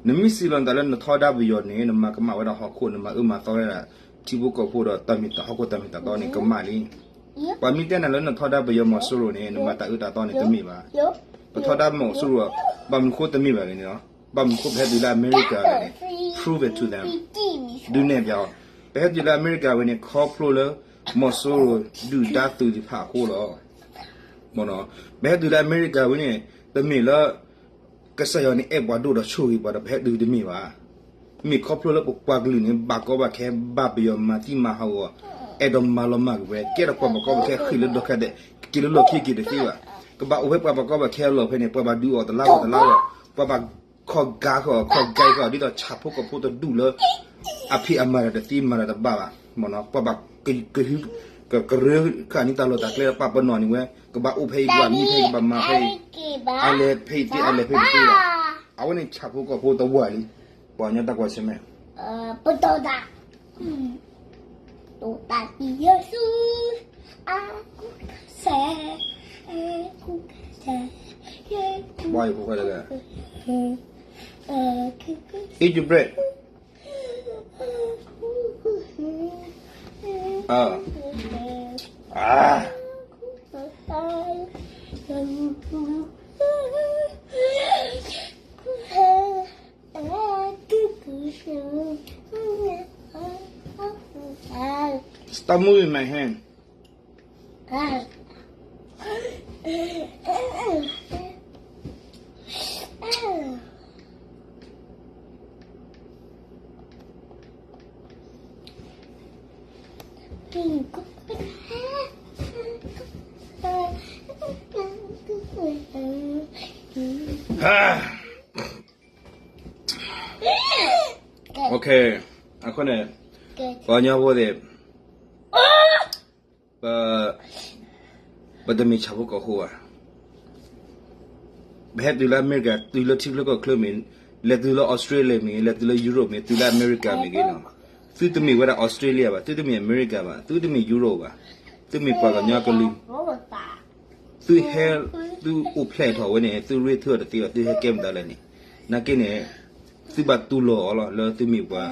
နမ့ၢ်စံးလီၤနသးလၢနထီဒါပယီၤန့ၣ် နမၤကမၣ်ဝဲဒၣ်ဟီၣ်ခိၣ် နမၤအၢမၤသီဝဲဒၣ် ထံဖိကီၢ်ဖိဒီးတၢ်မ့ၢ်တၢ်ဟီၣ်ခိၣ်တၢ်မ့ၢ်တၢ်တီန့ၣ် ကမၣ်လံ. ပှၤမ့ၢ်တဲနၤလၢနထီဒါပယီၤမီၤစိရိၤန့ၣ် နမၤတၢ်အၢတၢ်သီန့ၣ်တမ့ၢ်ဘၣ်. ပထီဒါမီၤစိရိၤ ဘၣ်မနုၤဃိတမ့ၢ်ဘၣ်လဲၣ်န့ၣ်လီၤ. ဘၣ်မနုၤဃိပဟဲတုၤလၢအမဲရကၤလဲၣ်န့ၣ် prove it to them. ဒုးနဲၣ်ပျးအီၤ, ပဟဲတုၤလၢအမဲရကၤဝဲန့ၣ် ခီဖျိလၢ မီၤစိရိၤဒုၣ်ဒါသုးသ့ၣ်တဖၣ်အဃိလီၤ. ပဟဲတုၤလၢအမဲရကၤဝဲန့ၣ် တမ့ၢ်လၢ ကစၢ်ယွၤန့ၣ်အဲၣ်ပှၤဒိၣ်ဒီးဆိၣ်ဂ့ၤပှၤဒီးပဟဲတုၤတမ့ၢ်ဘၣ်. မ့ၢ်ခီဖျိလၢပပှၤကလုာ်န့ၣ် ဘၣ်ကီဘၣ်ခဲ ဘၣ်ပယီၤမၤသံမၤဟးဂီၤ, အဲၣ်ဒိးမၤလီၤမၢ်ကွံာ်ဝဲ ကဲထီၣ်ပှၤဘၣ်ကီဘၣ်ခဲဃ့ၢ်လၢဒီခဲဒဲး, က့ၤလၢလီၢ်ခံက့ၤတသ့ဘၣ်. ကဘၣ်အိၣ်ဖဲပှၤဘၣ်ကီဘၣ်ခဲအလီၢ်ဖဲန့ၣ် ပှၤဘၣ်ဒုးအီၤတလါဂီၢ်တလါဂီၢ်, ပှၤဘၣ်ခီၣ်ကါဃီၤ ခီၣ်ကါဃီၤ ဒ်သိးဆၣ်ဖိကီၢ်ဖိတဒူၣ်လၢ အဖံးအမၤတၢ်တသ့ မၤတၢ်တဘၣ်ဘၣ်. ပှၤဘၣ်ကဟု ကရၢဃာ်န့ၢ်တၢ်လီၢ်တၢ်ကျဲ ပာ်ပနီၣ်န့ၢ်ဝဲ ကဘၣ်အိၣ်ဖဲအံၤ ကဘၣ်မံဖဲအံၤ ကဘၣ်မၤဖဲအံၤ, အါလဲၣ်ဖဲအံၤသ့ အါလဲၣ်ဖဲအံၤသ့ဘၣ်. အဝဲန့ၣ်ဆၣ်ဖိကီၢ်ဖိတဝၢလံ. ပှၤကညီတၢ်ကွၢ်ဆၢၣ်မဲာ် ပတီၢ်တၢ် တိာ်တၢ်တံၢ်ယဲၢ်ဆူ အကူကစဲ အကူကစဲ Why you put that? Eat your bread. Ah. Ah. Stop moving my hand. Okay, အဃိန့ၣ် ပှၤကညီဖိသ့ၣ် ပ ပတမ့ၢ်ဆၣ်ဖိကီၢ်ဖိဘၣ်. ပဟဲတုၤလၢအမဲရကၤ တုၤလၢထံချၢကီၢ်ချၢမ့ၢ်, လဲၤတုၤလၢအီစထြ့လယါမ့ၢ်, လဲၤတုၤလၢယူရိၣ်မ့ၢ်, တုၤလၢအမဲရကၤမ့ၢ်ဂ့ၤနီၤ, သုတမ့ၢ်ဝဲဒၣ်အီစထြ့လယါဘၣ်, သုတမ့ၢ်အမဲရကၤဘၣ်, သုတမ့ၢ်ယူရိၣ်ဘၣ်, သုမ့ၢ်ပှၤကညီကလုာ် သုဟဲ သုအိၣ်ဖျဲၣ်ထီၣ်ဝဲန့ၣ် သုရ့ထၢၣ်တသ့ဘၣ်, သုဟဲကဲမတၤလဲၣ်န့ၣ်, နာ်က့န့ၣ် သုဘၣ်တူၢ်လိာ်အီၤလီၤ လၢသုမ့ၢ်ပှၤ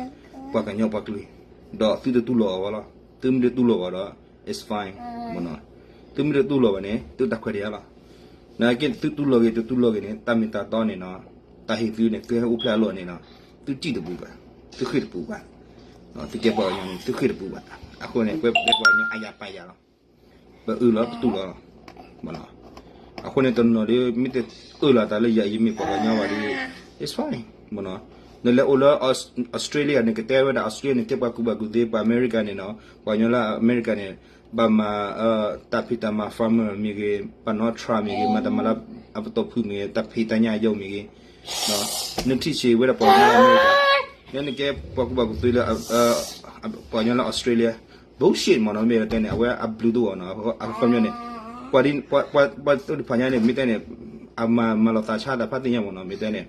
ပှၤကညီပှၤကလုာ်, ဒီးသုတတူၢ်လိာ်အီၤဘၣ်လီၤ. သုမ့ၢ်တတူၢ်လိာ်ဘၣ်ဒီး it's fine မ့ၢ်နီၤ, သုမ့ၢ်တတူၢ်လိာ်ဘၣ်န့ၣ် သုတၢ်ခွဲးတၢ်ယာ်လီၤ. နာ်က့သုတူၢ်လိာ်ဂ့ၤ တတူၢ်လိာ်ဂ့ၤန့ၣ် တၢ်မ့ၢ်တၢ်တီန့ၣ်နီၤ, တၢ်ဟ့ၣ်သုန့ၣ် သုဟဲအိၣ်ဖျဲၣ်အလီၢ်န့ၣ်နီၤ, သုစံၣ်တပူၤဘၣ်, သုဃ့ၢ်တပူၤဘၣ်, သုကဲပှၤကညီန့ၣ် သုဃ့ၢ်တပူၤဘၣ်. အဃိန့ၣ် ပဝဲပှၤကညီအါယၤပာ်ယၤလီၤ. ပအၢၣ်လီၤပတူၢ်လိာ်လီၤ, မ့ၢ်နီၤ. အဃိန့ၣ်တနီၤဒီး မ့ၢ်တအၢၣ်လီၤအသးလၢယၤအံၤမ့ၢ်ပှၤကညီဘၣ်ဒီး it's fine မ့ၢ်နီၤ. နလဲၤအိၣ်လၢ Australia န့ၣ် ကတဲဝဲဒၣ် Australia န့ၣ် ကဲပှၤကူၣ်ဘၣ်ကူၣ်သ့ ပှၤအမဲရကၤန့ၣ်နီၤ, ပှၤကညီလၢအမဲရကၤန့ၣ် ဘၣ်မၤ တၢ်ဖံးတၢ်မၤ farmer မ့ၢ်ဂ့ၤ, ဘၣ်နီၣ် truck မ့ၢ်ဂ့ၤ, မၤတၢ်မၤလၢအပတီၢ်ဖုၣ်မ့ၢ်ဂ့ၤ, တၢ်ဖံးတၢ်ညၣ်ယီၤမ့ၢ်ဂ့ၤ, နထံၣ်ဆံးဝဲဒၣ်ပှၤကညီလၢအမဲရကၤ, နနကဲပှၤကူၣ်ဘၣ်ကူၣ်သ့လၢ ပှၤကညီလၢ Australia, bullshit မ့ၢ်နီၤ, မ့ၢ်တဲန့ၣ် အဝဲအဘျုးတအိၣ်နီၤ, အခီပညီန့ၣ် ပှၤတဖၣ်ညါန့ၣ် မ့ၢ်တဲန့ၣ် အမၤမၤလီၤသးဆါတၢ်ဖးသ့ၣ်ညါမ့ၢ်နီၤ, မ့ၢ်တဲန့ၣ်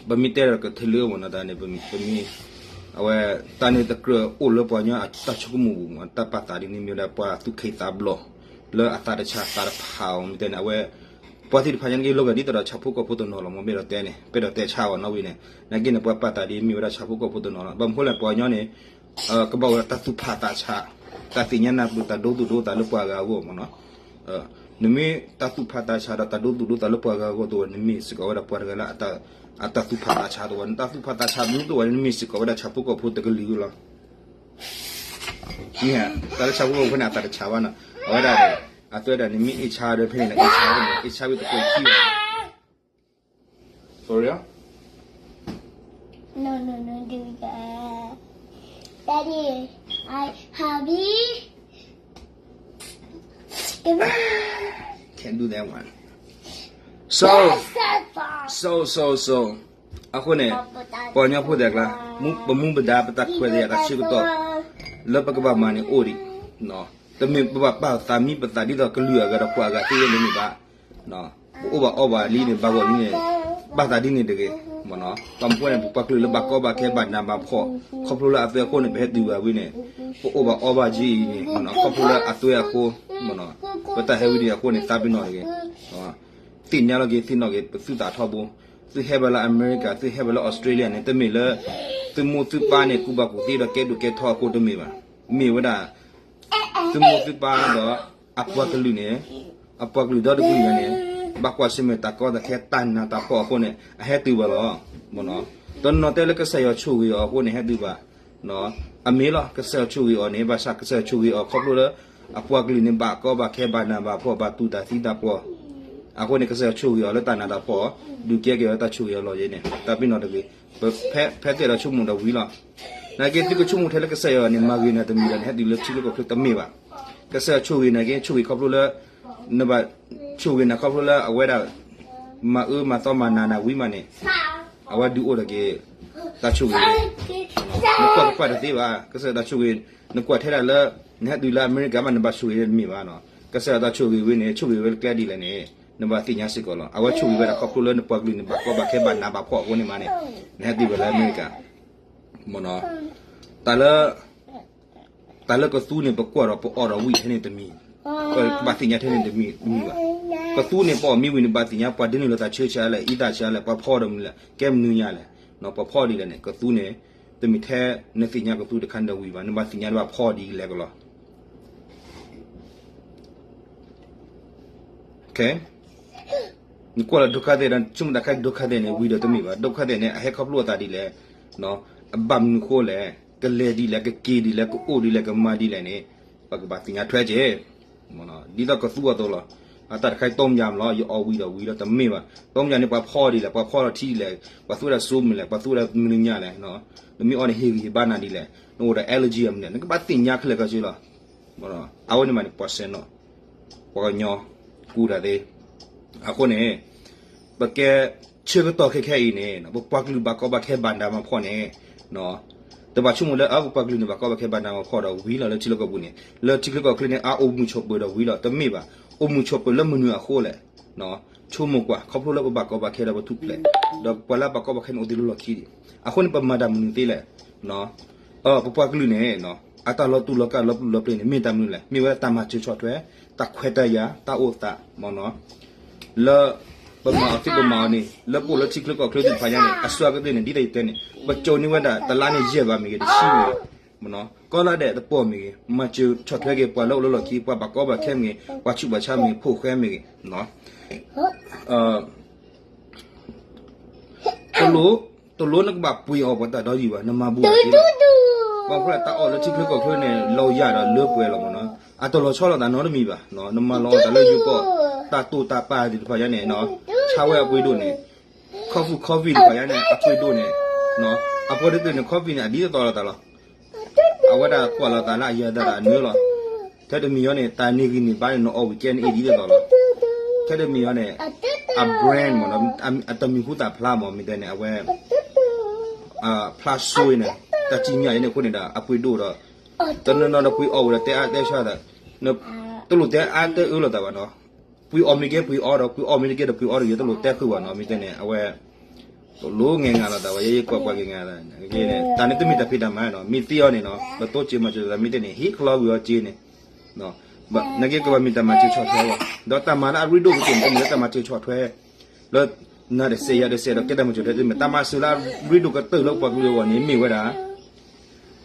ပမ့ၢ်တဲဒီးကထၢလၢမ့ၢ်နီၤ, တၢ်န့ၣ် ပမ့ၢ် အဝဲ တၢ်န့ၣ်တကြၢးအိၣ်လၢပှၤကညီအတၢ်ဆိကမိၣ်ပူၤမ့ၢ် တၢ်ပာ်သးဒ်န့ၣ်မ့ၢ်ဝဲဒၣ်ပှၤသူၣ်က့သးဘျီၣ် လၢအသးတဆါသးတဖးအီၤ မ့ၢ်တဲန့ၣ် အဝဲ ပှၤသ့ၣ်တဖၣ်ညါန့ၣ်က့ လီၤဂာ်ဒ်သိးဒီးဆၣ်ဖိကီၢ်ဖိတနီၤလီၤမ့ၢ် မ့ၢ်ဒီးတဲန့ၣ် ပဲဒီးတဲဆါအီၤနီၣ်ဝံၤန့ၣ် နာ်က့န့ၣ် ပှၤပာ်သးဒ်မ့ၢ်ဝဲဒၣ်ဆၣ်ဖိကီၢ်ဖိတနီၤလီၤ. ဘၣ်မနုၤဃိလဲၣ် ပှၤကညီန့ၣ် ကဘၣ်အိၣ်ဒီးတၢ်သူၣ်ဖးသးဆး, တၢ်သ့ၣ်ညါနၢ်ပၢၢ် တၢ်ဒိသူၣ်ဒိသးလၢပှၤဂၤအဂီၢ်မ့ၢ်နီၤ. နမ့ၢ်တၢ်သူၣ်ဖးသးဆးဒီးတၢ်ဒိသူၣ်ဒိသးလၢပှၤဂၤအဂီၢ်တဝဲ နမ့ၢ်စ့ၢ်ကီးဝဲဒၣ်ပှၤတဂၤလၢ အတၢ်သူၣ်ဖးသးဆးတဝဲ, နတၢ်သူၣ်ဖးသးဆးမ့ၢ်တဝဲ နမ့ၢ်စ့ၢ်ကီးဝဲဒၣ်ဆၣ်ဖိကီၢ်ဖိတကလုာ်လီၤ. မ့ၢ်ဧါ, တၢ်လၢဆၣ်ဖိကီၢ်ဖိန့ၣ် အသးတဆးဘၣ်နီၤ, အဝဲဒၣ် အသးဝဲဒၣ် နမ့ၢ်အ့ၣ်ဆါဒီးဖဲန့ၣ် အ့ၣ်ဆါဝဲန့ၣ် အ့ၣ်ဆါဝဲတကွဲးခံဘၣ် Sorry. No, no, no, do that. Daddy, I hubby. Can't do that one. So, so, so, so. အဃိန့ၣ် ပှၤကညီဖိသ့ၣ်အကျါ ပမူပဒါ ပတၢ်ခွဲးတၢ်ယာ်တၢ်ဆၢကတီၢ် လၢပကဘၣ်မၤန့ၣ်အိၣ်ဒံး, တမ့ၢ်ပဘၣ်ပာ်သးမံပသးဒ်သိးကလုာ်အဂၤဒီးပှၤအဂၤသ့ဝဲန့ၣ်မ့ၢ်ဘၣ် ပအိၣ်ဘၣ်အီဘၣ်လံန့ၣ် ဘၣ်ဂီၢ်လံန့ၣ် ဘၣ်သးဒ်န့ၣ်တဂ့ၤ, ဘၣ်မနုၤဃိန့ၣ် ပပှၤကလုာ်လၢဘၣ်ကီဘၣ်ခဲဘၣ်နးဘၣ်ဖှီၣ် ခီဖျိလၢအသွဲအဃိန့ၣ် ပဟဲတုၤဘၣ်ဝံၤန့ၣ် ပအိၣ်ဘၣ်အီဘၣ်က့အံၤန့ၣ် ခီဖျိလၢအသွဲအဃိ ပတၢ်ဟဲဝံၤဒံးအဃိန့ၣ် သးပ့ၤနီၣ်တဂ့ၤ, သ့ၣ်ညါလီၤက့ၤသ့ၣ်နီၣ်က့ၤ ပသုသးထီဘိ, သုဟဲဘၣ်လၢအမဲရကၤ သုဟဲဘၣ်လၢအီစထြ့လယါန့ၣ် တမ့ၢ်လၢ သုမိၢ်သုပၢ်န့ၣ် ကူၣ်ဘၣ်ကူၣ်သ့ဒီးကဲဒိၣ်ကဲထီအဃိတမ့ၢ်ဘၣ်, မ့ၢ်ဝဲဒၣ် သုမိၢ်သုပၢ်ဒီး အပှၤကလုာ်န့ၣ် အပှၤကလုာ်ဒီတကလုာ်ညါန့ၣ် ဘၣ်ကွၢ်ဆၢၣ်မဲာ်တၢ်ကီတၢ်ခဲတၢ်နးတၢ်ဖှီၣ်အဃိန့ၣ် အဟဲတုၤဘၣ်လီၤ. တနီၤတဲလၢကစၢ်ယွၤဆိၣ်ဂ့ၤအီၤအဃိန့ၣ် ဟဲတုၤဘၣ်, အမ့ၢ်လီၤ ကစၢ်ယွၤဆိၣ်ဂ့ၤအီၤန့ၣ် ဘၣ်ဆၣ်ကစၢ်ယွၤဆိၣ်ဂ့ၤအီၤခီဖျိလၢ အပှၤကလုာ်န့ၣ် ဘၣ်ကီဘၣ်ခဲဘၣ်နးဘၣ်ဖှီၣ် ဘၣ်တူၢ်တၢ်သံတၢ်ပှီၢ်, အဃိန့ၣ် ကစၢ်ယွၤဆိၣ်ဂ့ၤအီၤလၢတၢ်နးတၢ်ဖှီၣ်, ဒုးကဲက့ၤအီၤလၢတၢ်ဆိၣ်ဂ့ၤအလီၢ်ယဲန့ၣ် တၢ်ပ့ၤနီၣ်တဂ့ၤ, ဖဲ ဖဲသ့ၣ်ဒီးဆိကမိၣ်ဒီးဝံၤလီၤ. နာ်က့သုကဆိကမိၣ်ထဲလၢကစၢ်ယွၤန့ၣ် မၤဂ့ၤနၤတမံၤဒီး နဟဲတုၤလၢထံချၢကီၢ်ချၢတမ့ၢ်ဘၣ်. ကစၢ်ယွၤဆိၣ်ဂ့ၤနာ်က့ ဆိၣ်ဂ့ၤခီဖျိလၢ နဘၣ်ဆိၣ်ဂ့ၤနၤခီဖျိလၢအဝဲဒၣ် မၤအၢမၤသီမၤနးနၤဝံၤမးန့ၣ် အဝဲဒုးအိၣ်ထီၣ်က့ၤ တၢ်ဆိၣ်ဂ့ၤဝဲ, နကွၢ်ကပၤတသ့ဘၣ် ကစၢ်ယွၤတၢ်ဆိၣ်ဂ့ၤ, နကွၢ်ထဲဒၣ်လၢ နဟဲတုၤလၢအမဲရကၤမး နဘၣ်ဆိၣ်ဂ့ၤတမ့ၢ်ဘၣ်နီၤ. ကစၢ်ယွၤတၢ်ဆိၣ်ဂ့ၤဝဲန့ၣ် ဆိၣ်ဂ့ၤဝဲလၢကျဲဒ်လဲၣ်န့ၣ် နဘၣ်သ့ၣ်ညါစ့ၢ်ကီးလီၤ. အဝဲဆိၣ်ဂ့ၤဝဲဒၣ်ခီဖျိလၢနပှၤကလုာ်န့ၣ် ဘၣ်ကီဘၣ်ခဲဘၣ်နးဘၣ်ဖှီၣ်အဃိန့ၣ်မးန့ၣ် နဟဲတုၤဝဲလၢအမဲရကၤ မ့ၢ်နီၤ. တၢ်လၢ တၢ်လၢကသူန့ၣ် ပကွၢ်ဒီးပအီၣ်ဒီးဝံၣ်ထဲန့ၣ်တမံၤ, ပဘၣ်သ့ၣ်ညါထဲန့ၣ်တမံၤမံၤဘၣ်. ကသူန့ၣ် ပအီၣ်မ့ၢ်ဝံၣ်န့ၣ် ဘၣ်သ့ၣ်ညါပှၤဒိးန့ၢ်လၢတၢ်ဆၢဆါလဲၣ် အံသၣ်ဆါလဲၣ် ပှၤဖီဒီးမနုၤလဲၣ် ကဲမနုၤညါလဲၣ်, ပှၤဖီဒ်လဲၣ်န့ၣ် ကသူန့ၣ် တမ့ၢ်ထဲနသ့ၣ်ညါကသူတခါန့ၣ်ဒီးဝံၣ်ဘၣ်, နဘၣ်သ့ၣ်ညါလၢပှၤဖီဒ်လဲၣ်ကလီၤ. နကွၢ်လၢဒုက္ခသည်ဒီး ဆိကမိၣ်တၢ်ခါဒုက္ခသည်န့ၣ် ဝံၤဒီးတမ့ၢ်ဘၣ်. ဒုက္ခသည်န့ၣ် အဟဲခီဖျိအသးဒ်လဲၣ်, အဘၣ်မနုၤဃိလဲၣ်, ကလဲၤဒ်လဲၣ်, ကက့ၤဒ်လဲၣ်, ကအိၣ်ဒ်လဲၣ်, ကမၤဒ်လဲၣ်န့ၣ် ပကဘၣ်သ့ၣ်ညါထွဲက့ၤ ဒ်သိးကသူအသိးလီၤ. အတၢ်တခါတီမယၤမးလီၤ, ယအီၣ်ဝံၤဒီးဝံၤလီၤ တမ့ၢ်ဘၣ်. တီမယၤန့ၣ် ပှၤဖီဒ်လဲၣ်, ပှၤဖီလီၤထံဒ်လဲၣ်, ပှၤသူဝဲဒၣ်စိမနုၤလဲၣ်, ပှၤသူဝဲဒၣ်မနုၤညါလဲၣ်, နမ့ၢ်အီၣ်န့ၣ်ဟ့ၣ်ဂံၢ်ဟ့ၣ်ဘါနၤဒ်လဲၣ်, နအိၣ်ဒီး allergy မနုၤလဲၣ်, နကဘၣ်သ့ၣ်ညါခဲလၢာ်ခဲဆ့လီၤ. အဝဲန့ၣ်မးန့ၣ် ပှၤစဲနီၤ ပှၤကညီ ကူၣ်တၢ်သ့. အဃိန့ၣ် ပကဲဆၢကတီၢ်ခဲခဲအံၤန့ၣ် ပပှၤကလုာ်ဘၣ်ကီဘၣ်ခဲဘၣ်နးဘၣ်ဖှီၣ်န့ၣ် တဘၣ်ဆိကမိၣ်လၢ အ ပပှၤကလုာ်န့ၣ်ဘၣ်ကီဘၣ်ခဲဘၣ်နးဘၣ်ဖှီၣ်ဒီးဝံၤလီၤလၢထံလီၢ်ကီၢ်ပူၤန့ၣ် လၢထံချၢကီၢ်ချၢန့ၣ် အအိၣ်မုာ်ဆိးပၢၤဒီးဝံၤလီၤ. တမ့ၢ်ဘၣ်. အိၣ်မုာ်ဆိးပၢၤလၢမနုၤအဃိလဲၣ်. ဆိကမိၣ်ကွၢ် ခီဖျိလၢပဘၣ်ကီဘၣ်ခဲဒီးပထူၣ်ဖျဲး, ဒီးပှၤလၢအဘၣ်ကီဘၣ်ခဲန့ၣ်အိၣ်သ့လၢလီၢ်ခံဒံး. အဃိန့ၣ် ပမၤတၢ်မနုၤသ့လဲၣ်. ပပှၤကလုာ်န့ၣ် အတၢ်လီၤတူာ်လီၤကာ်လီၤပျံၤလီၤပျဲၤန့ၣ် မ့ၢ်တၢ်မနုၤလဲၣ်. မ့ၢ်ဝဲဒၣ်တၢ်မၤစၢၤဆီၣ်ထွဲ, တၢ်ခွဲးတၢ်ယာ်, တၢ်အိၣ်သး မ့ၢ်နီၤ လၢပမၤအီၤသ့ပမၤအီၤန့ၣ် လၢပအိၣ်လၢထံချၢကီၢ်ချၢသ့ၣ်တဖၣ်ညါန့ၣ် အစှၤကတၢၢ်န့ၣ် ဒ်သိးယတဲန့ၣ် ပကိၤန့ၢ်ဝဲဒၣ်တလါန့ၣ်ယဲၢ်ဘးမ့ၢ်ဂ့ၤ တဆံမ့ၢ်ဂ့ၤ, မ့ၢ်နီၤ ကီၢ်လၢဒဲးတပီၢ်မ့ၢ်ဂ့ၤ မၤစၢၤဆီၣ်ထွဲက့ၤပှၤလၢအိၣ်လၢလီၢ်ခံ ပှၤဘၣ်ကီဘၣ်ခဲမ့ၢ်ဂ့ၤ ပှၤဆူးပှၤဆါမ့ၢ်ဂ့ၤ ဖိဃဲမ့ၢ်ဂ့ၤ တလိၣ် တလိၣ်နကဘၣ်ပှ့ၤအီၤပှၤတၢ်ဒီယုၢ်ဘၣ် နမၤဘူးဘၣ်သ့လီၤ. ဘၣ်မနုၤဃိလဲၣ် တၢ်အီၣ်လၢထံချၢကီၢ်ချၢန့ၣ် လီၤယၤဒီးလၢပှဲၤလီၤမ့ၢ်နီၤ. အတလီၤဆီလိာ်သးနီတမံၤဘၣ်. နမၤလီၤအီၤတၢ်လၢယိၤကီၢ် တၢ်တိာ်တၢ်ပာ်သ့ၣ်တဖၣ်ညါန့ၣ် ဆါဝဲအပှ့ၤဒိၣ်န့ၣ် ခီၣ်ဖုၣ်ခီၣ်ဖံၣ်တဖၣ်ညါန့ၣ် အပှ့ၤဒိၣ်န့ၣ် အပှ့ၤဒိၣ်တန့ၣ် ခီၣ်ဖံၣ်န့ၣ် အဒ်သိးသိးလိာ်သးလီၤ. အဝဲဒၣ်ကွၢ်လိာ်သးလၢအယၤဒၣ်အနၢလီၤ. ထဲတမံၤအံၤန့ၣ် တၢ်န့ၢ်ဂံၢ်န့ၢ်ဘါန့ၣ် နအီၣ်ဝံၤကဲန့ၣ်အံၤဒ်သိးသိးလီၤ. ထဲတမံၤအံၤန့ၣ် အ brand မ့ၢ်နီၤ အတမံၤဟူသၣ်ဖျါမ့ၢ် မ့ၢ်တဲန့ၣ် အဝဲ ဖျါစိအံၤန့ၣ် တၢ်စံၣ်ညီၣ်အံၤန့ၣ်အဃိန့ၣ်ဒီး အပှ့ၤဒိၣ်ဒီး တနီၤနီၤဒီးပှ့ၤအီၣ်ဝဲဒီးတဲအါတဲဆါသး တလိၣ်တဲအါတဲအၢလိာ်သးဘၣ်နီၤ. ပှ့ၤအီၣ်မ့ၢ်ကဲပှ့ၤအီဒီး ပှ့ၤအီၣ်မ့ၢ်တကဲဒီးပှ့ၤအီဒီး ယတလိၣ်တဲဃုာ်ဘၣ်နီၤ မ့ၢ်တဲန့ၣ် အဝဲ လိၤငဲၤငါလိာ်သးဝဲ ယဲယကွၢ်ကွၢ်က့ၤငါသး တၢ်န့ၣ်တမ့ၢ်တၢ်ဖံးတၢ်မၤနီၤ မ့ၢ်သ့အီၤန့ၣ်နီၤ ပတိစၢၤမၤစၢၤသး မ့ၢ်တဲန့ၣ် ဟ့ၣ်ချီဝံၤအီၤစ့န့ၣ် နာ်က့ကဘၣ်မ့ၢ်တၢ်မၤစၢၤဆီၣ်ထွဲဝဲ ဒီးတၢ်မၤလၢအရ့ဒိၣ်ကတၢၢ်န့ၣ် တမ့ၢ်လၢတၢ်မၤစၢၤဆီၣ်ထွဲ လၢ နၤတစဲးယၤတစဲးဒီးကဲတၢ်မၤစၢၤထွဲတမ့ၢ် တၢ်မၤစၢၤလၢအရ့ဒိၣ်ကတၢၢ်လၢပှၤကလုာ်အဂီၢ်န့ၣ် မ့ၢ်ဝဲဒၣ်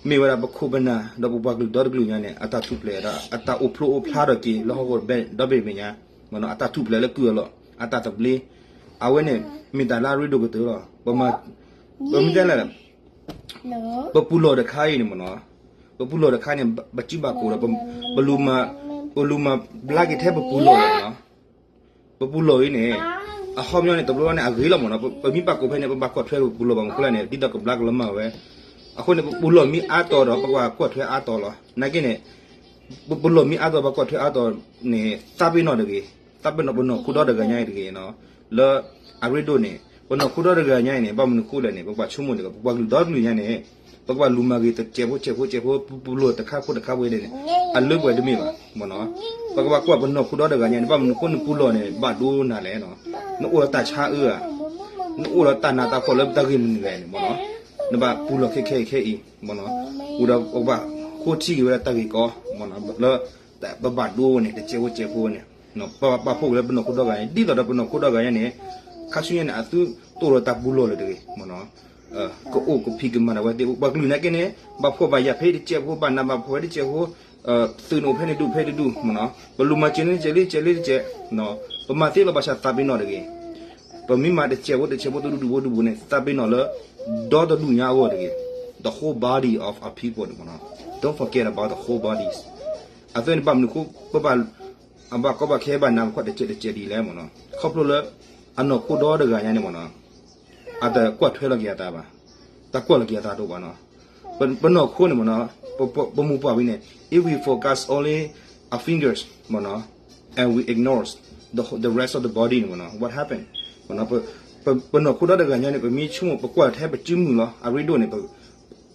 မ့ၢ်ဝဲဒၣ်ပခိၣ်ပနၢ် ဒီးပပှၤကလုာ်ဒီတကလုာ်ညါန့ၣ် အတၢ်ထူၣ်ဖျဲးဒီး အတၢ်အိၣ်ဖျိအိၣ်ဖျါထီၣ်က့ၤလၢဟီၣ်ခိၣ်ဒီဘ့ၣ်မဲာ်ညါ အတၢ်ထူၣ်ဖျဲးလၢကုၢ်အလီၢ် အတၢ်သဘျ့ အဝဲန့ၣ် မ့ၢ်တၢ်လၢအရ့ဒိၣ်ကတၢၢ်လီၤ. ပမ့ၢ်တဲလဲၣ် ပပူၤလီၢ်တခါအံၤန့ၣ်မ့ၢ်နီၤ ပပူၤလီၢ်တခါန့ၣ် ပစုဘၣ်ကိၣ်ဒီး ပလူၤမၤ ပလူၤမၤဘျါက့ၤထဲပပူၤလီၢ်လီၤနီၤ ပပူၤလီၢ်အံၤန့ၣ် အဟီပညီန့ၣ် တဘျီဘျီန့ၣ် အဂ့ၤလီၤမ့ၢ်နီၤ ပမ့ၢ်ဘၣ်ကိၣ်ဖဲန့ၣ် ပဘၣ်ကွၢ်ထွဲပပူၤလီၢ်ဘၣ်မနုၤဃိလဲၣ်န့ၣ် ဒ်သိးကဘျါကလီၤမၢ်ဝဲ အဃိန့ၣ် ပပူၤလီၢ်မ့ၢ်အါတီၤဒီး ပကဘၣ်ကွၢ်ထွဲအါတီၤလီၤ. နာ်က့န့ၣ် ပပူၤလီၢ်မ့ၢ်အါတီၤ ပကွၢ်ထွဲအါတီၤန့ၣ် သးပ့ၤနီၣ်တဂ့ၤ, သးပ့ၤနီၣ်ပနီၢ်ခိဒီတဂၤညါအံၤတဂ့ၤနီၤ, လၢအရ့ဒိၣ်န့ၣ် ပနီၢ်ခိဒီတဂၤညါအံၤန့ၣ် ဘၣ်မနုၤဃိလဲၣ်န့ၣ် ပပှၤဆိကမိၣ်န့ၣ် ပပှၤကလုာ်ဒီတကလုာ်ညါန့ၣ် ပကဘၣ်လူၤမၤဂ့ၤတစဲးဖိစဲးဖိစဲးဖိ ပပူၤလီၢ်တခါဖိတခါဖိဒၣ်န့ၣ် အလၢပှဲၤတမ့ၢ်ဘၣ်မ့ၢ်နီၤ, ပကဘၣ်ကွၢ်ပနီၢ်ခိဒီတဂၤညါန့ၣ် ဘၣ်မနုၤဃိနပူၤလီၢ်န့ၣ် ဘၣ်ဒိနၤလဲၣ်နီၤ, နအိၣ်ဒီးတၢ်ဆါအၢဧါ, နအိၣ်ဒီးတၢ်နးတၢ်ဖှီၣ်လၢတၢ်ဂ့ၢ်မနုၤလဲၣ်န့ၣ်မ့ၢ်နီၤ, နဘၣ်ပူၤလီၢ်ခဲခဲအံၤခဲအံၤမ့ၢ်နီၤ, ဝံၤဒီးပကဘၣ်ဃိထံက့ၤဝဲဒၣ်တၢ်ဂ့ၢ်ကီမ့ၢ်နီၤ, လၢ ပဘၣ်ဒိဝဲန့ၣ် တစဲးဖိစဲးဖိဝဲန့ၣ် ပဘၣ်ပာ်ဖှိၣ်က့ၤလၢပနီၢ်ခိဒီဂၤန့ၣ် ဒ်သိးဒီးပနီၢ်ခိဒီဂၤညါန့ၣ် ခါဆူညါန့ၣ် အသုတအိၣ်ဒီးတၢ်ပူၤလီၢ်လၢၤတဂ့ၤမ့ၢ်နီၤ, ကအိၣ်ကဖံးကမၤဒၣ်ဝဲသ့ၣ် ပှၤကလုာ်နာ်က့န့ၣ် ဘၣ်ဖှီၣ်ဘၣ်ယာ်ဖဲတစဲးဖိ ဘၣ်နးဘၣ်ဖှီၣ်ဖဲတစဲးဖိ သုးန့ၣ်အိၣ်ဖဲန့ၣ်ဒူၣ်ဖဲတဒူၣ်မ့ၢ်နီၤ, ပလူၤမၤစၢၤန့ၣ်တစဲးလံတစဲးလံတစဲး, ပမၤသ့လီၤဘၣ်ဆၣ်သးပ့ၤနီၣ်တဂ့ၤ, ပမ့ၢ်မၤတစဲးဖိတစဲးဖိတဒူၣ်ဒူၣ်ဖိဒူၣ်ဖိန့ၣ် သးပ့ၤနီၣ်လၢ ဒီတဒူၣ်ညါအဂီၢ်တဂ့ၤ, the whole body of our people န့ၣ်မ့ၢ်နီၤ, don't forget about the whole bodies, အသိးန့ၣ်ဘၣ်မနုၤဃိ ပဘၣ် အဘၣ်ကီဘၣ်ခဲဘၣ်နးဘၣ်ဖှီၣ်တစဲးတစဲးဒ်လဲၣ်မ့ၢ်နီၤ, ခီဖျိလၢ အနီၢ်ခိဒီတဂၤညါန့ၣ်မ့ၢ်နီၤ, အတကွၢ်ထွဲလီၤက့ၤအသးဘၣ်, တၢ်ကွၢ်လီၤက့ၤအသးတအိၣ်ဘၣ်နီၤ, ပနီၢ်ခိန့ၣ်မ့ၢ်နီၤ, ပမိၢ်ပှၢ်ဝံၤန့ၣ် if we focus only our fingers မ့ၢ်နီၤ, and we ignore the whole- the rest of the body န့ၣ်မ့ၢ်နီၤ what happened မ့ၢ်နီၤ, ပနီၢ်ခိဒီတဂၤညါန့ၣ် ပမ့ၢ်ဆိကမိၣ် ပကွၢ်ထဲပစုမုၢ်လီၤ အရ့ဒိၣ်န့ၣ်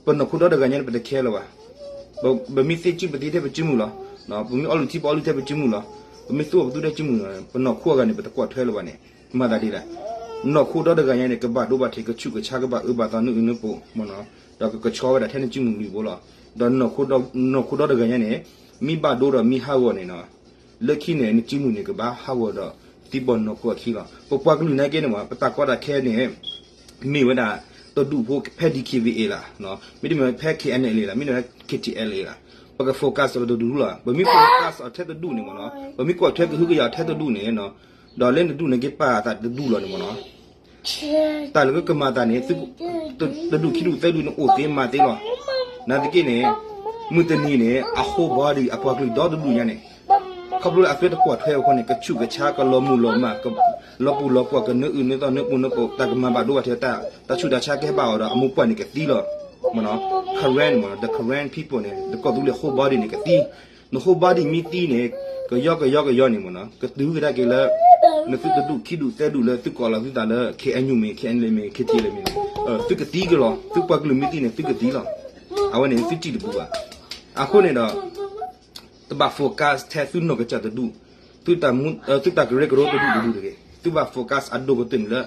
ပနီၢ်ခိဒီတဂၤညါန့ၣ် ပတခဲလၢၤဘၣ်, ပမ့ၢ်သ့စုပသ့ထဲပစုမုၢ်လီၤ, ပမ့ၢ်အီလုၣ်ထံပအီလုၣ်ထဲပစုမုၢ်လီၤ, ပမ့ၢ်သူအီပသူထဲစုမုၢ်လီၤ, ပနီၢ်ခိအဂၤန့ၣ် ပတကွၢ်ထွဲလၢၤဘၣ်န့ၣ်, မၤသးဒ်လဲၣ်, နီၢ်ခိဒီတဂၤညါန့ၣ် ကဘၣ်ဒိဘၣ်ထံး ကဆူးကဆါ ကဘၣ်အၢဘၣ်သီနအုၣ်နပူၤမ့ၢ်နီၤ, ဒီးကကဆှီဝဲဒၣ်ထဲနစုမုၢ်လွံၢ်ဘိလီၤ, ဒီးနီၢ်ခိဒီတဂၤညါန့ၣ် မ့ၢ်ဘၣ်ဒိဒီးမ့ၢ်ဟးဂီၤန့ၣ်နီၤ, လၢခံန့ၣ် နစုမုၢ်န့ၣ် ကဘၣ်ဟးဂီၤဒီး သံပိာ်နီၢ်ခိအခံလီၤ. ပပှၤကလုာ်နာ်က့န့ၣ် ပတၢ်ကီတၢ်ခဲန့ၣ် မ့ၢ်ဝဲဒၣ် တဒူၣ်ဖိဖဲ DKBA လီၤ, မ့တမ့ၢ်ဖဲ KNLA လီၤ, မ့တမ့ၢ်ဖဲ KTLA လီၤ, ပက focus လၢတဒူၣ်လီၤ. ပမ့ၢ် focus အီၤထဲတဒူၣ်န့ၣ်မ့ၢ်နီၤ, ပမ့ၢ်ကွၢ်ထွဲကဟုကယာ်ထဲတဒူၣ်န့ၣ်နီၤ, ဒီးလၢနဒူၣ်န့ၣ်က့ၤပာ်အသးတဒူၣ်လီၤန့ၣ်မ့ၢ်နီၤ, တၢ်လၢကမၤအသးန့ၣ် တဒူၣ်ခံဒူၣ်သၢဒူၣ်န့ၣ်အိၣ်သ့မၤသ့လီၤ. နာ်သက့န့ၣ် မုၢ်တနံၤန့ၣ် အ whole body အပှၤကလုာ်ဒီတဒူၣ်ညါန့ၣ် ခီဖျိလၢအသွဲတကွၢ်ထွဲအဃိန့ၣ် ကဆူးကဆါ ကလီၤမုၢ်လီၤမၢ် လီၤပူၤလီၤကွၢ် ကနၢအုၣ်နၢသီနၢပူၤနၢပူၤ တၢ်ကမၤဘၣ်ဒိဘၣ်ထံး တၢ်ဆူးတၢ်ဆါကဲဘၣ်အီၤဒီး အမိၢ်ပှၢ်န့ၣ်ကသံလီၤ. မ့ၢ်နီၤ Karen မ့ၢ်နီၤ the Karen people န့ၣ် နကီၢ်သူလ့ၤ whole body န့ၣ်ကသံ, န whole body မ့ၢ်သံန့ၣ် ကယီကယီကယီန့ၣ်မ့ၢ်နီၤ ကတုၤကဒါက့ၤလၢ နသုတဒူၣ်ခံဒူၣ်သၢဒူၣ်လၢသုကိးလီၤသုသးလၢ K N U မ့ၢ် K N L A မ့ၢ် K T L A မ့ၢ်န့ၣ် သုကသံက့ၤလီၤ. သုပှၤကလုာ်မ့ၢ်သံန့ၣ် သုကသံလီၤ. အဝဲန့ၣ်သုစံၣ်တပူၤဘၣ်. အဃိန့ၣ်ဒီး တဘၣ် focus ထဲသုနီၢ်ကစၢ်တဒူၣ်, သုတၢ်ကရၢကရိတဒူၣ်တဒူၣ်တဂ့ၤ. သုဘၣ် focus အဒိၣ်ကတၢၢ်န့ၣ်လၢ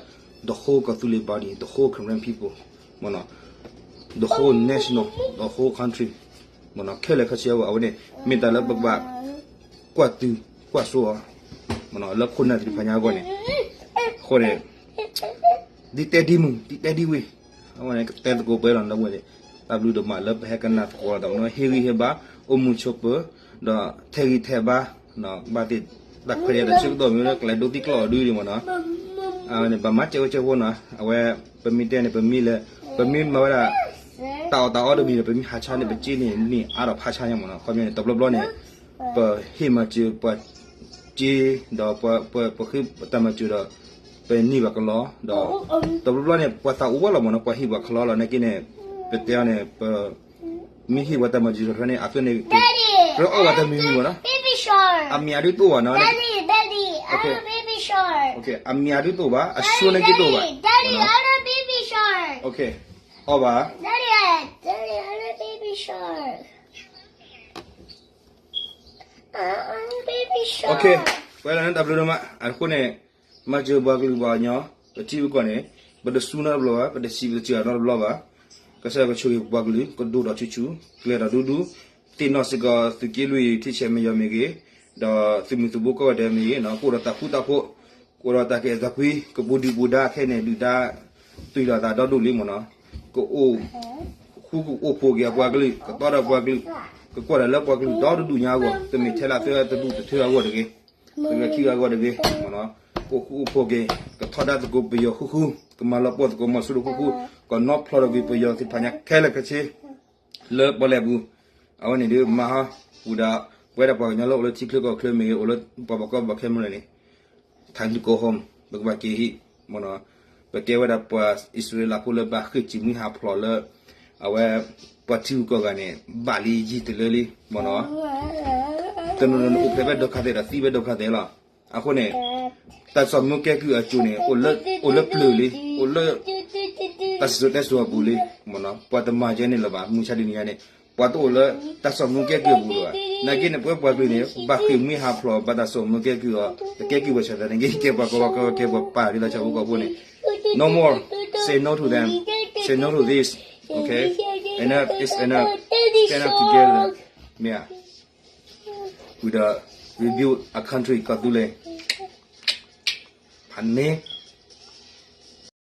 the whole ကီၢ်သူလ့ၤ body, the whole Karen people, မ့ၢ်နီၤ, the whole national, the whole country, မ့ၢ်နီၤ, ခဲလၢာ်ခဲဆ့အဂီၢ် အဝဲန့ၣ်မ့ၢ်တၢ်လၢပကဘၣ်ကွၢ်တုၤကွၢ်စိအီၤ, မ့ၢ်နီၤ, လၢခိၣ်နၢ်သ့ၣ်တဖၣ်ညါအဂီၢ်န့ၣ်, အဃိန့ၣ် ဒ်တဲဒ်မုၢ် ဒ်တဲဒ်ဝ့ၢ်, အဝဲန့ၣ်ကတဲသကိးပှဲၤလီၤ ဒီပုၢ်ဝဲၢ်သ့ၣ်, တၢ်ဘျုးဒိၣ်မးလၢပဟဲကနၣ်သကိးလီၤတၢ်မ့ၢ်နီၤ, ဟ့ၣ်ဂံၢ်ဟ့ၣ်ဘါ, အိၣ်မုာ်ဆိးပၢၤ, ဒီးထဲးဂံၢ်ထဲးဘါ, ဘၣ်သ့ၣ်တၢ်ခွဲးတၢ်ယာ်တၢ်ဆၢကတီၢ်မ့ၢ်လၢကလဲၤဒိသံကျီၢ်အီၤဒုဒ်မ့ၢ်နီၤ, အဝဲန့ၣ် ဘၣ်မၤစဲးဝဲစဲးဖိနီၤ, အဝဲ ပမ့ၢ်တဲန့ၣ် ပမ့ၢ်လဲၤ ပမ့ၢ်မၤဝဲဒၣ် တၢ်အီၣ်တၢ်အီတမံၤဒီး ပမ့ၢ်ဟးဆါန့ၣ် ပစ့န့ၣ်န့ၢ်အါဒီးဖးဆါညါမ့ၢ်နီၤ, ခီပညီန့ၣ် တဘျီဘျီန့ၣ် ပဟ့ၣ်မၤစၢၤပှၤစ့, ဒီးပ, ပ, ပဃ့တၢ်မၤစၢၤဒီး ပန့ၢ်ဘၣ်ကလီ, ဒီး တဘျီဘျီန့ၣ် ပှၤသးအိၣ်ဝဲလီၤမ့ၢ်နီၤ, ပှၤဟ့ၣ်ပှၤကလီလီၤ, နာ်က့န့ၣ် ပတဲအီၤန့ၣ် ပ မ့ၢ်ဟ့ၣ်ပှၤတၢ်မၤစၢၤတဖၣ်န့ၣ် အဃိန့ၣ် ကြၢးအီၣ်ဘၣ်တမံၤမံၤမ့ၢ်နီၤ, အမံၤအဒုးတအိၣ်ဘၣ်နီၤ, အမံၤအဒုးတအိၣ်ဘၣ်, အဆိန့ၣ်က့တအိၣ်ဘၣ်, အီၣ်ဘၣ်, ပှဲၤလၢနတၢ်ဘျုးဒိၣ်မး, အဃိန့ၣ် မၤစၢၤပှၤကလုာ်ပှၤကညီ, ပထံပကီၢ်န့ၣ် ပတစူနီတဘျီဘၣ်, ပတဆံးပတစှၤနီတဘျီဘၣ်, ကစၢ်ယွၤကဆိၣ်ဂ့ၤပပှၤကလုာ် ကဒိၣ်ထီၣ်ဆူၣ်ဆူၣ် ကျဲၤထီၣ်ဒူဒူ, သ့ၣ်နီၣ်စ့ၢ်ကီးသုးက့လွံၢ်ထံဆဲးမဲာ်ယီၤမ့ၢ်ဂ့ၤ, ဒီးသုးမုၢ်သံၣ်ဘိကိးဂၤဒဲးမ့ၢ်ဂ့ၤ, ကအိၣ်ဒီးတၢ်ဃူတၢ်ဖိး, ကအိၣ်ဒီးတၢ်ကအဲၣ်တၢ်ကွံ, ကပူၤဒုၣ်ပူၤဒါခဲအံၤန့ၣ် ဒုၣ်ဒါ တုၤလီၤသးဒီဒူၣ်လံမ့ၢ်နီၤ, ကအိၣ် ဃူကအိၣ်ဖိးက့ၤအပှၤကလုာ်, ကတီဒီးပှၤကလုာ်, ကကွၢ်တၢ်လၢပှၤကလုာ်ဒီဒူၣ်ညါအဂီၢ်, တမ့ၢ်ထဲလၢအသၢတဒူၣ်တထၢအဂီၢ်တဂ့ၤ, တဂၤခံဂၤအဂီၢ်တဂ့ၤ, ကအိၣ်ဃူအိၣ်ဖိးက့ၤ, ကထီဒါသကိးပယီၤဃူဃူ, ကမၤလီၤပှီၢ်သကိးမီၤစိရိၤဃူဃူ, ကနီၣ်ဖျီထီၣ်ကွံာ်ပယီၤသ့ၣ်တဖၣ်ညါခဲလၢာ်ခဲဆ့ လၢပီၣ်လဲၣ်ပူၤ, အဝဲန့ၣ်ဒုးမၤဟီ, ဝံၤဒီး ပဝဲဒၣ်ပှၤကညီလၢအိၣ်လၢထံချၢကီၢ်ချၢမ့ၢ်ဂ့ၤ, အိၣ်လၢပှၤဘၣ်ကီဘၣ်ခဲမနုၤလဲၣ်န့ၣ် time to go home, ပကဘၣ်က့ၤဟံၣ်မ့ၢ်နီၤ, ပကဲဝဲဒၣ်ပှၤအံၣ်စရ့လးဖိလၢဘၣ်ဃ့ၢ်စံၣ်မှံဟးဖျိးလၢ အဝဲ ပှၤထံဂုၤကီၢ်ဂၤန့ၣ် ဘၣ်လံယံာ်တလၢလံမ့ၢ်နီၤ, တနီၤနီၤန့ၣ် အိၣ်ဖျဲၣ်ဖဲဒိခါသဲးဒီးသံဖဲဒိခါသဲးလီၤ, အဃိန့ၣ် တၢ်စိာ်မူကဲကုၢ်အစိၤန့ၣ် အိၣ်လၢပျၢၤလံ, အိၣ်လၢ တၢ်စံၣ်စိၤတဲစိၤအပူၤလံမ့ၢ်နီၤ, ပှၤတမၤကဲန့ၣ်လၢၤဘၣ်, မုၢ်ဆါတနံၤညါန့ၣ် ပှၤတအိၣ်လၢတၢ်စိာ်မူကဲကုၢ်အပူၤလၢၤဘၣ်, နာ်က့န့ၣ် ပဝဲပှၤကလုာ်န့ၣ် ဘၣ်ဃ့ၢ်မှံဟးဖျိး ဘၣ်တၢ်စိာ်မူကဲကုၢ်အီၤ, တကဲကုၢ်ပှၤဆၣ်သးန့ၣ်က့ ကဲပှၤကီၢ်ပှၤကီၢ်ကဲပှၤပၢ်လၢလၢဆၣ်ဖိကီၢ်ဖိန့ၣ်, no more, say no to them, say no to this, okay, enough is enough, stand up together, မ့ၢ်ဧါ ဝံၤဒီး rebuild a country ကီၢ်သူလ့ၤ, ဖးန့ၣ်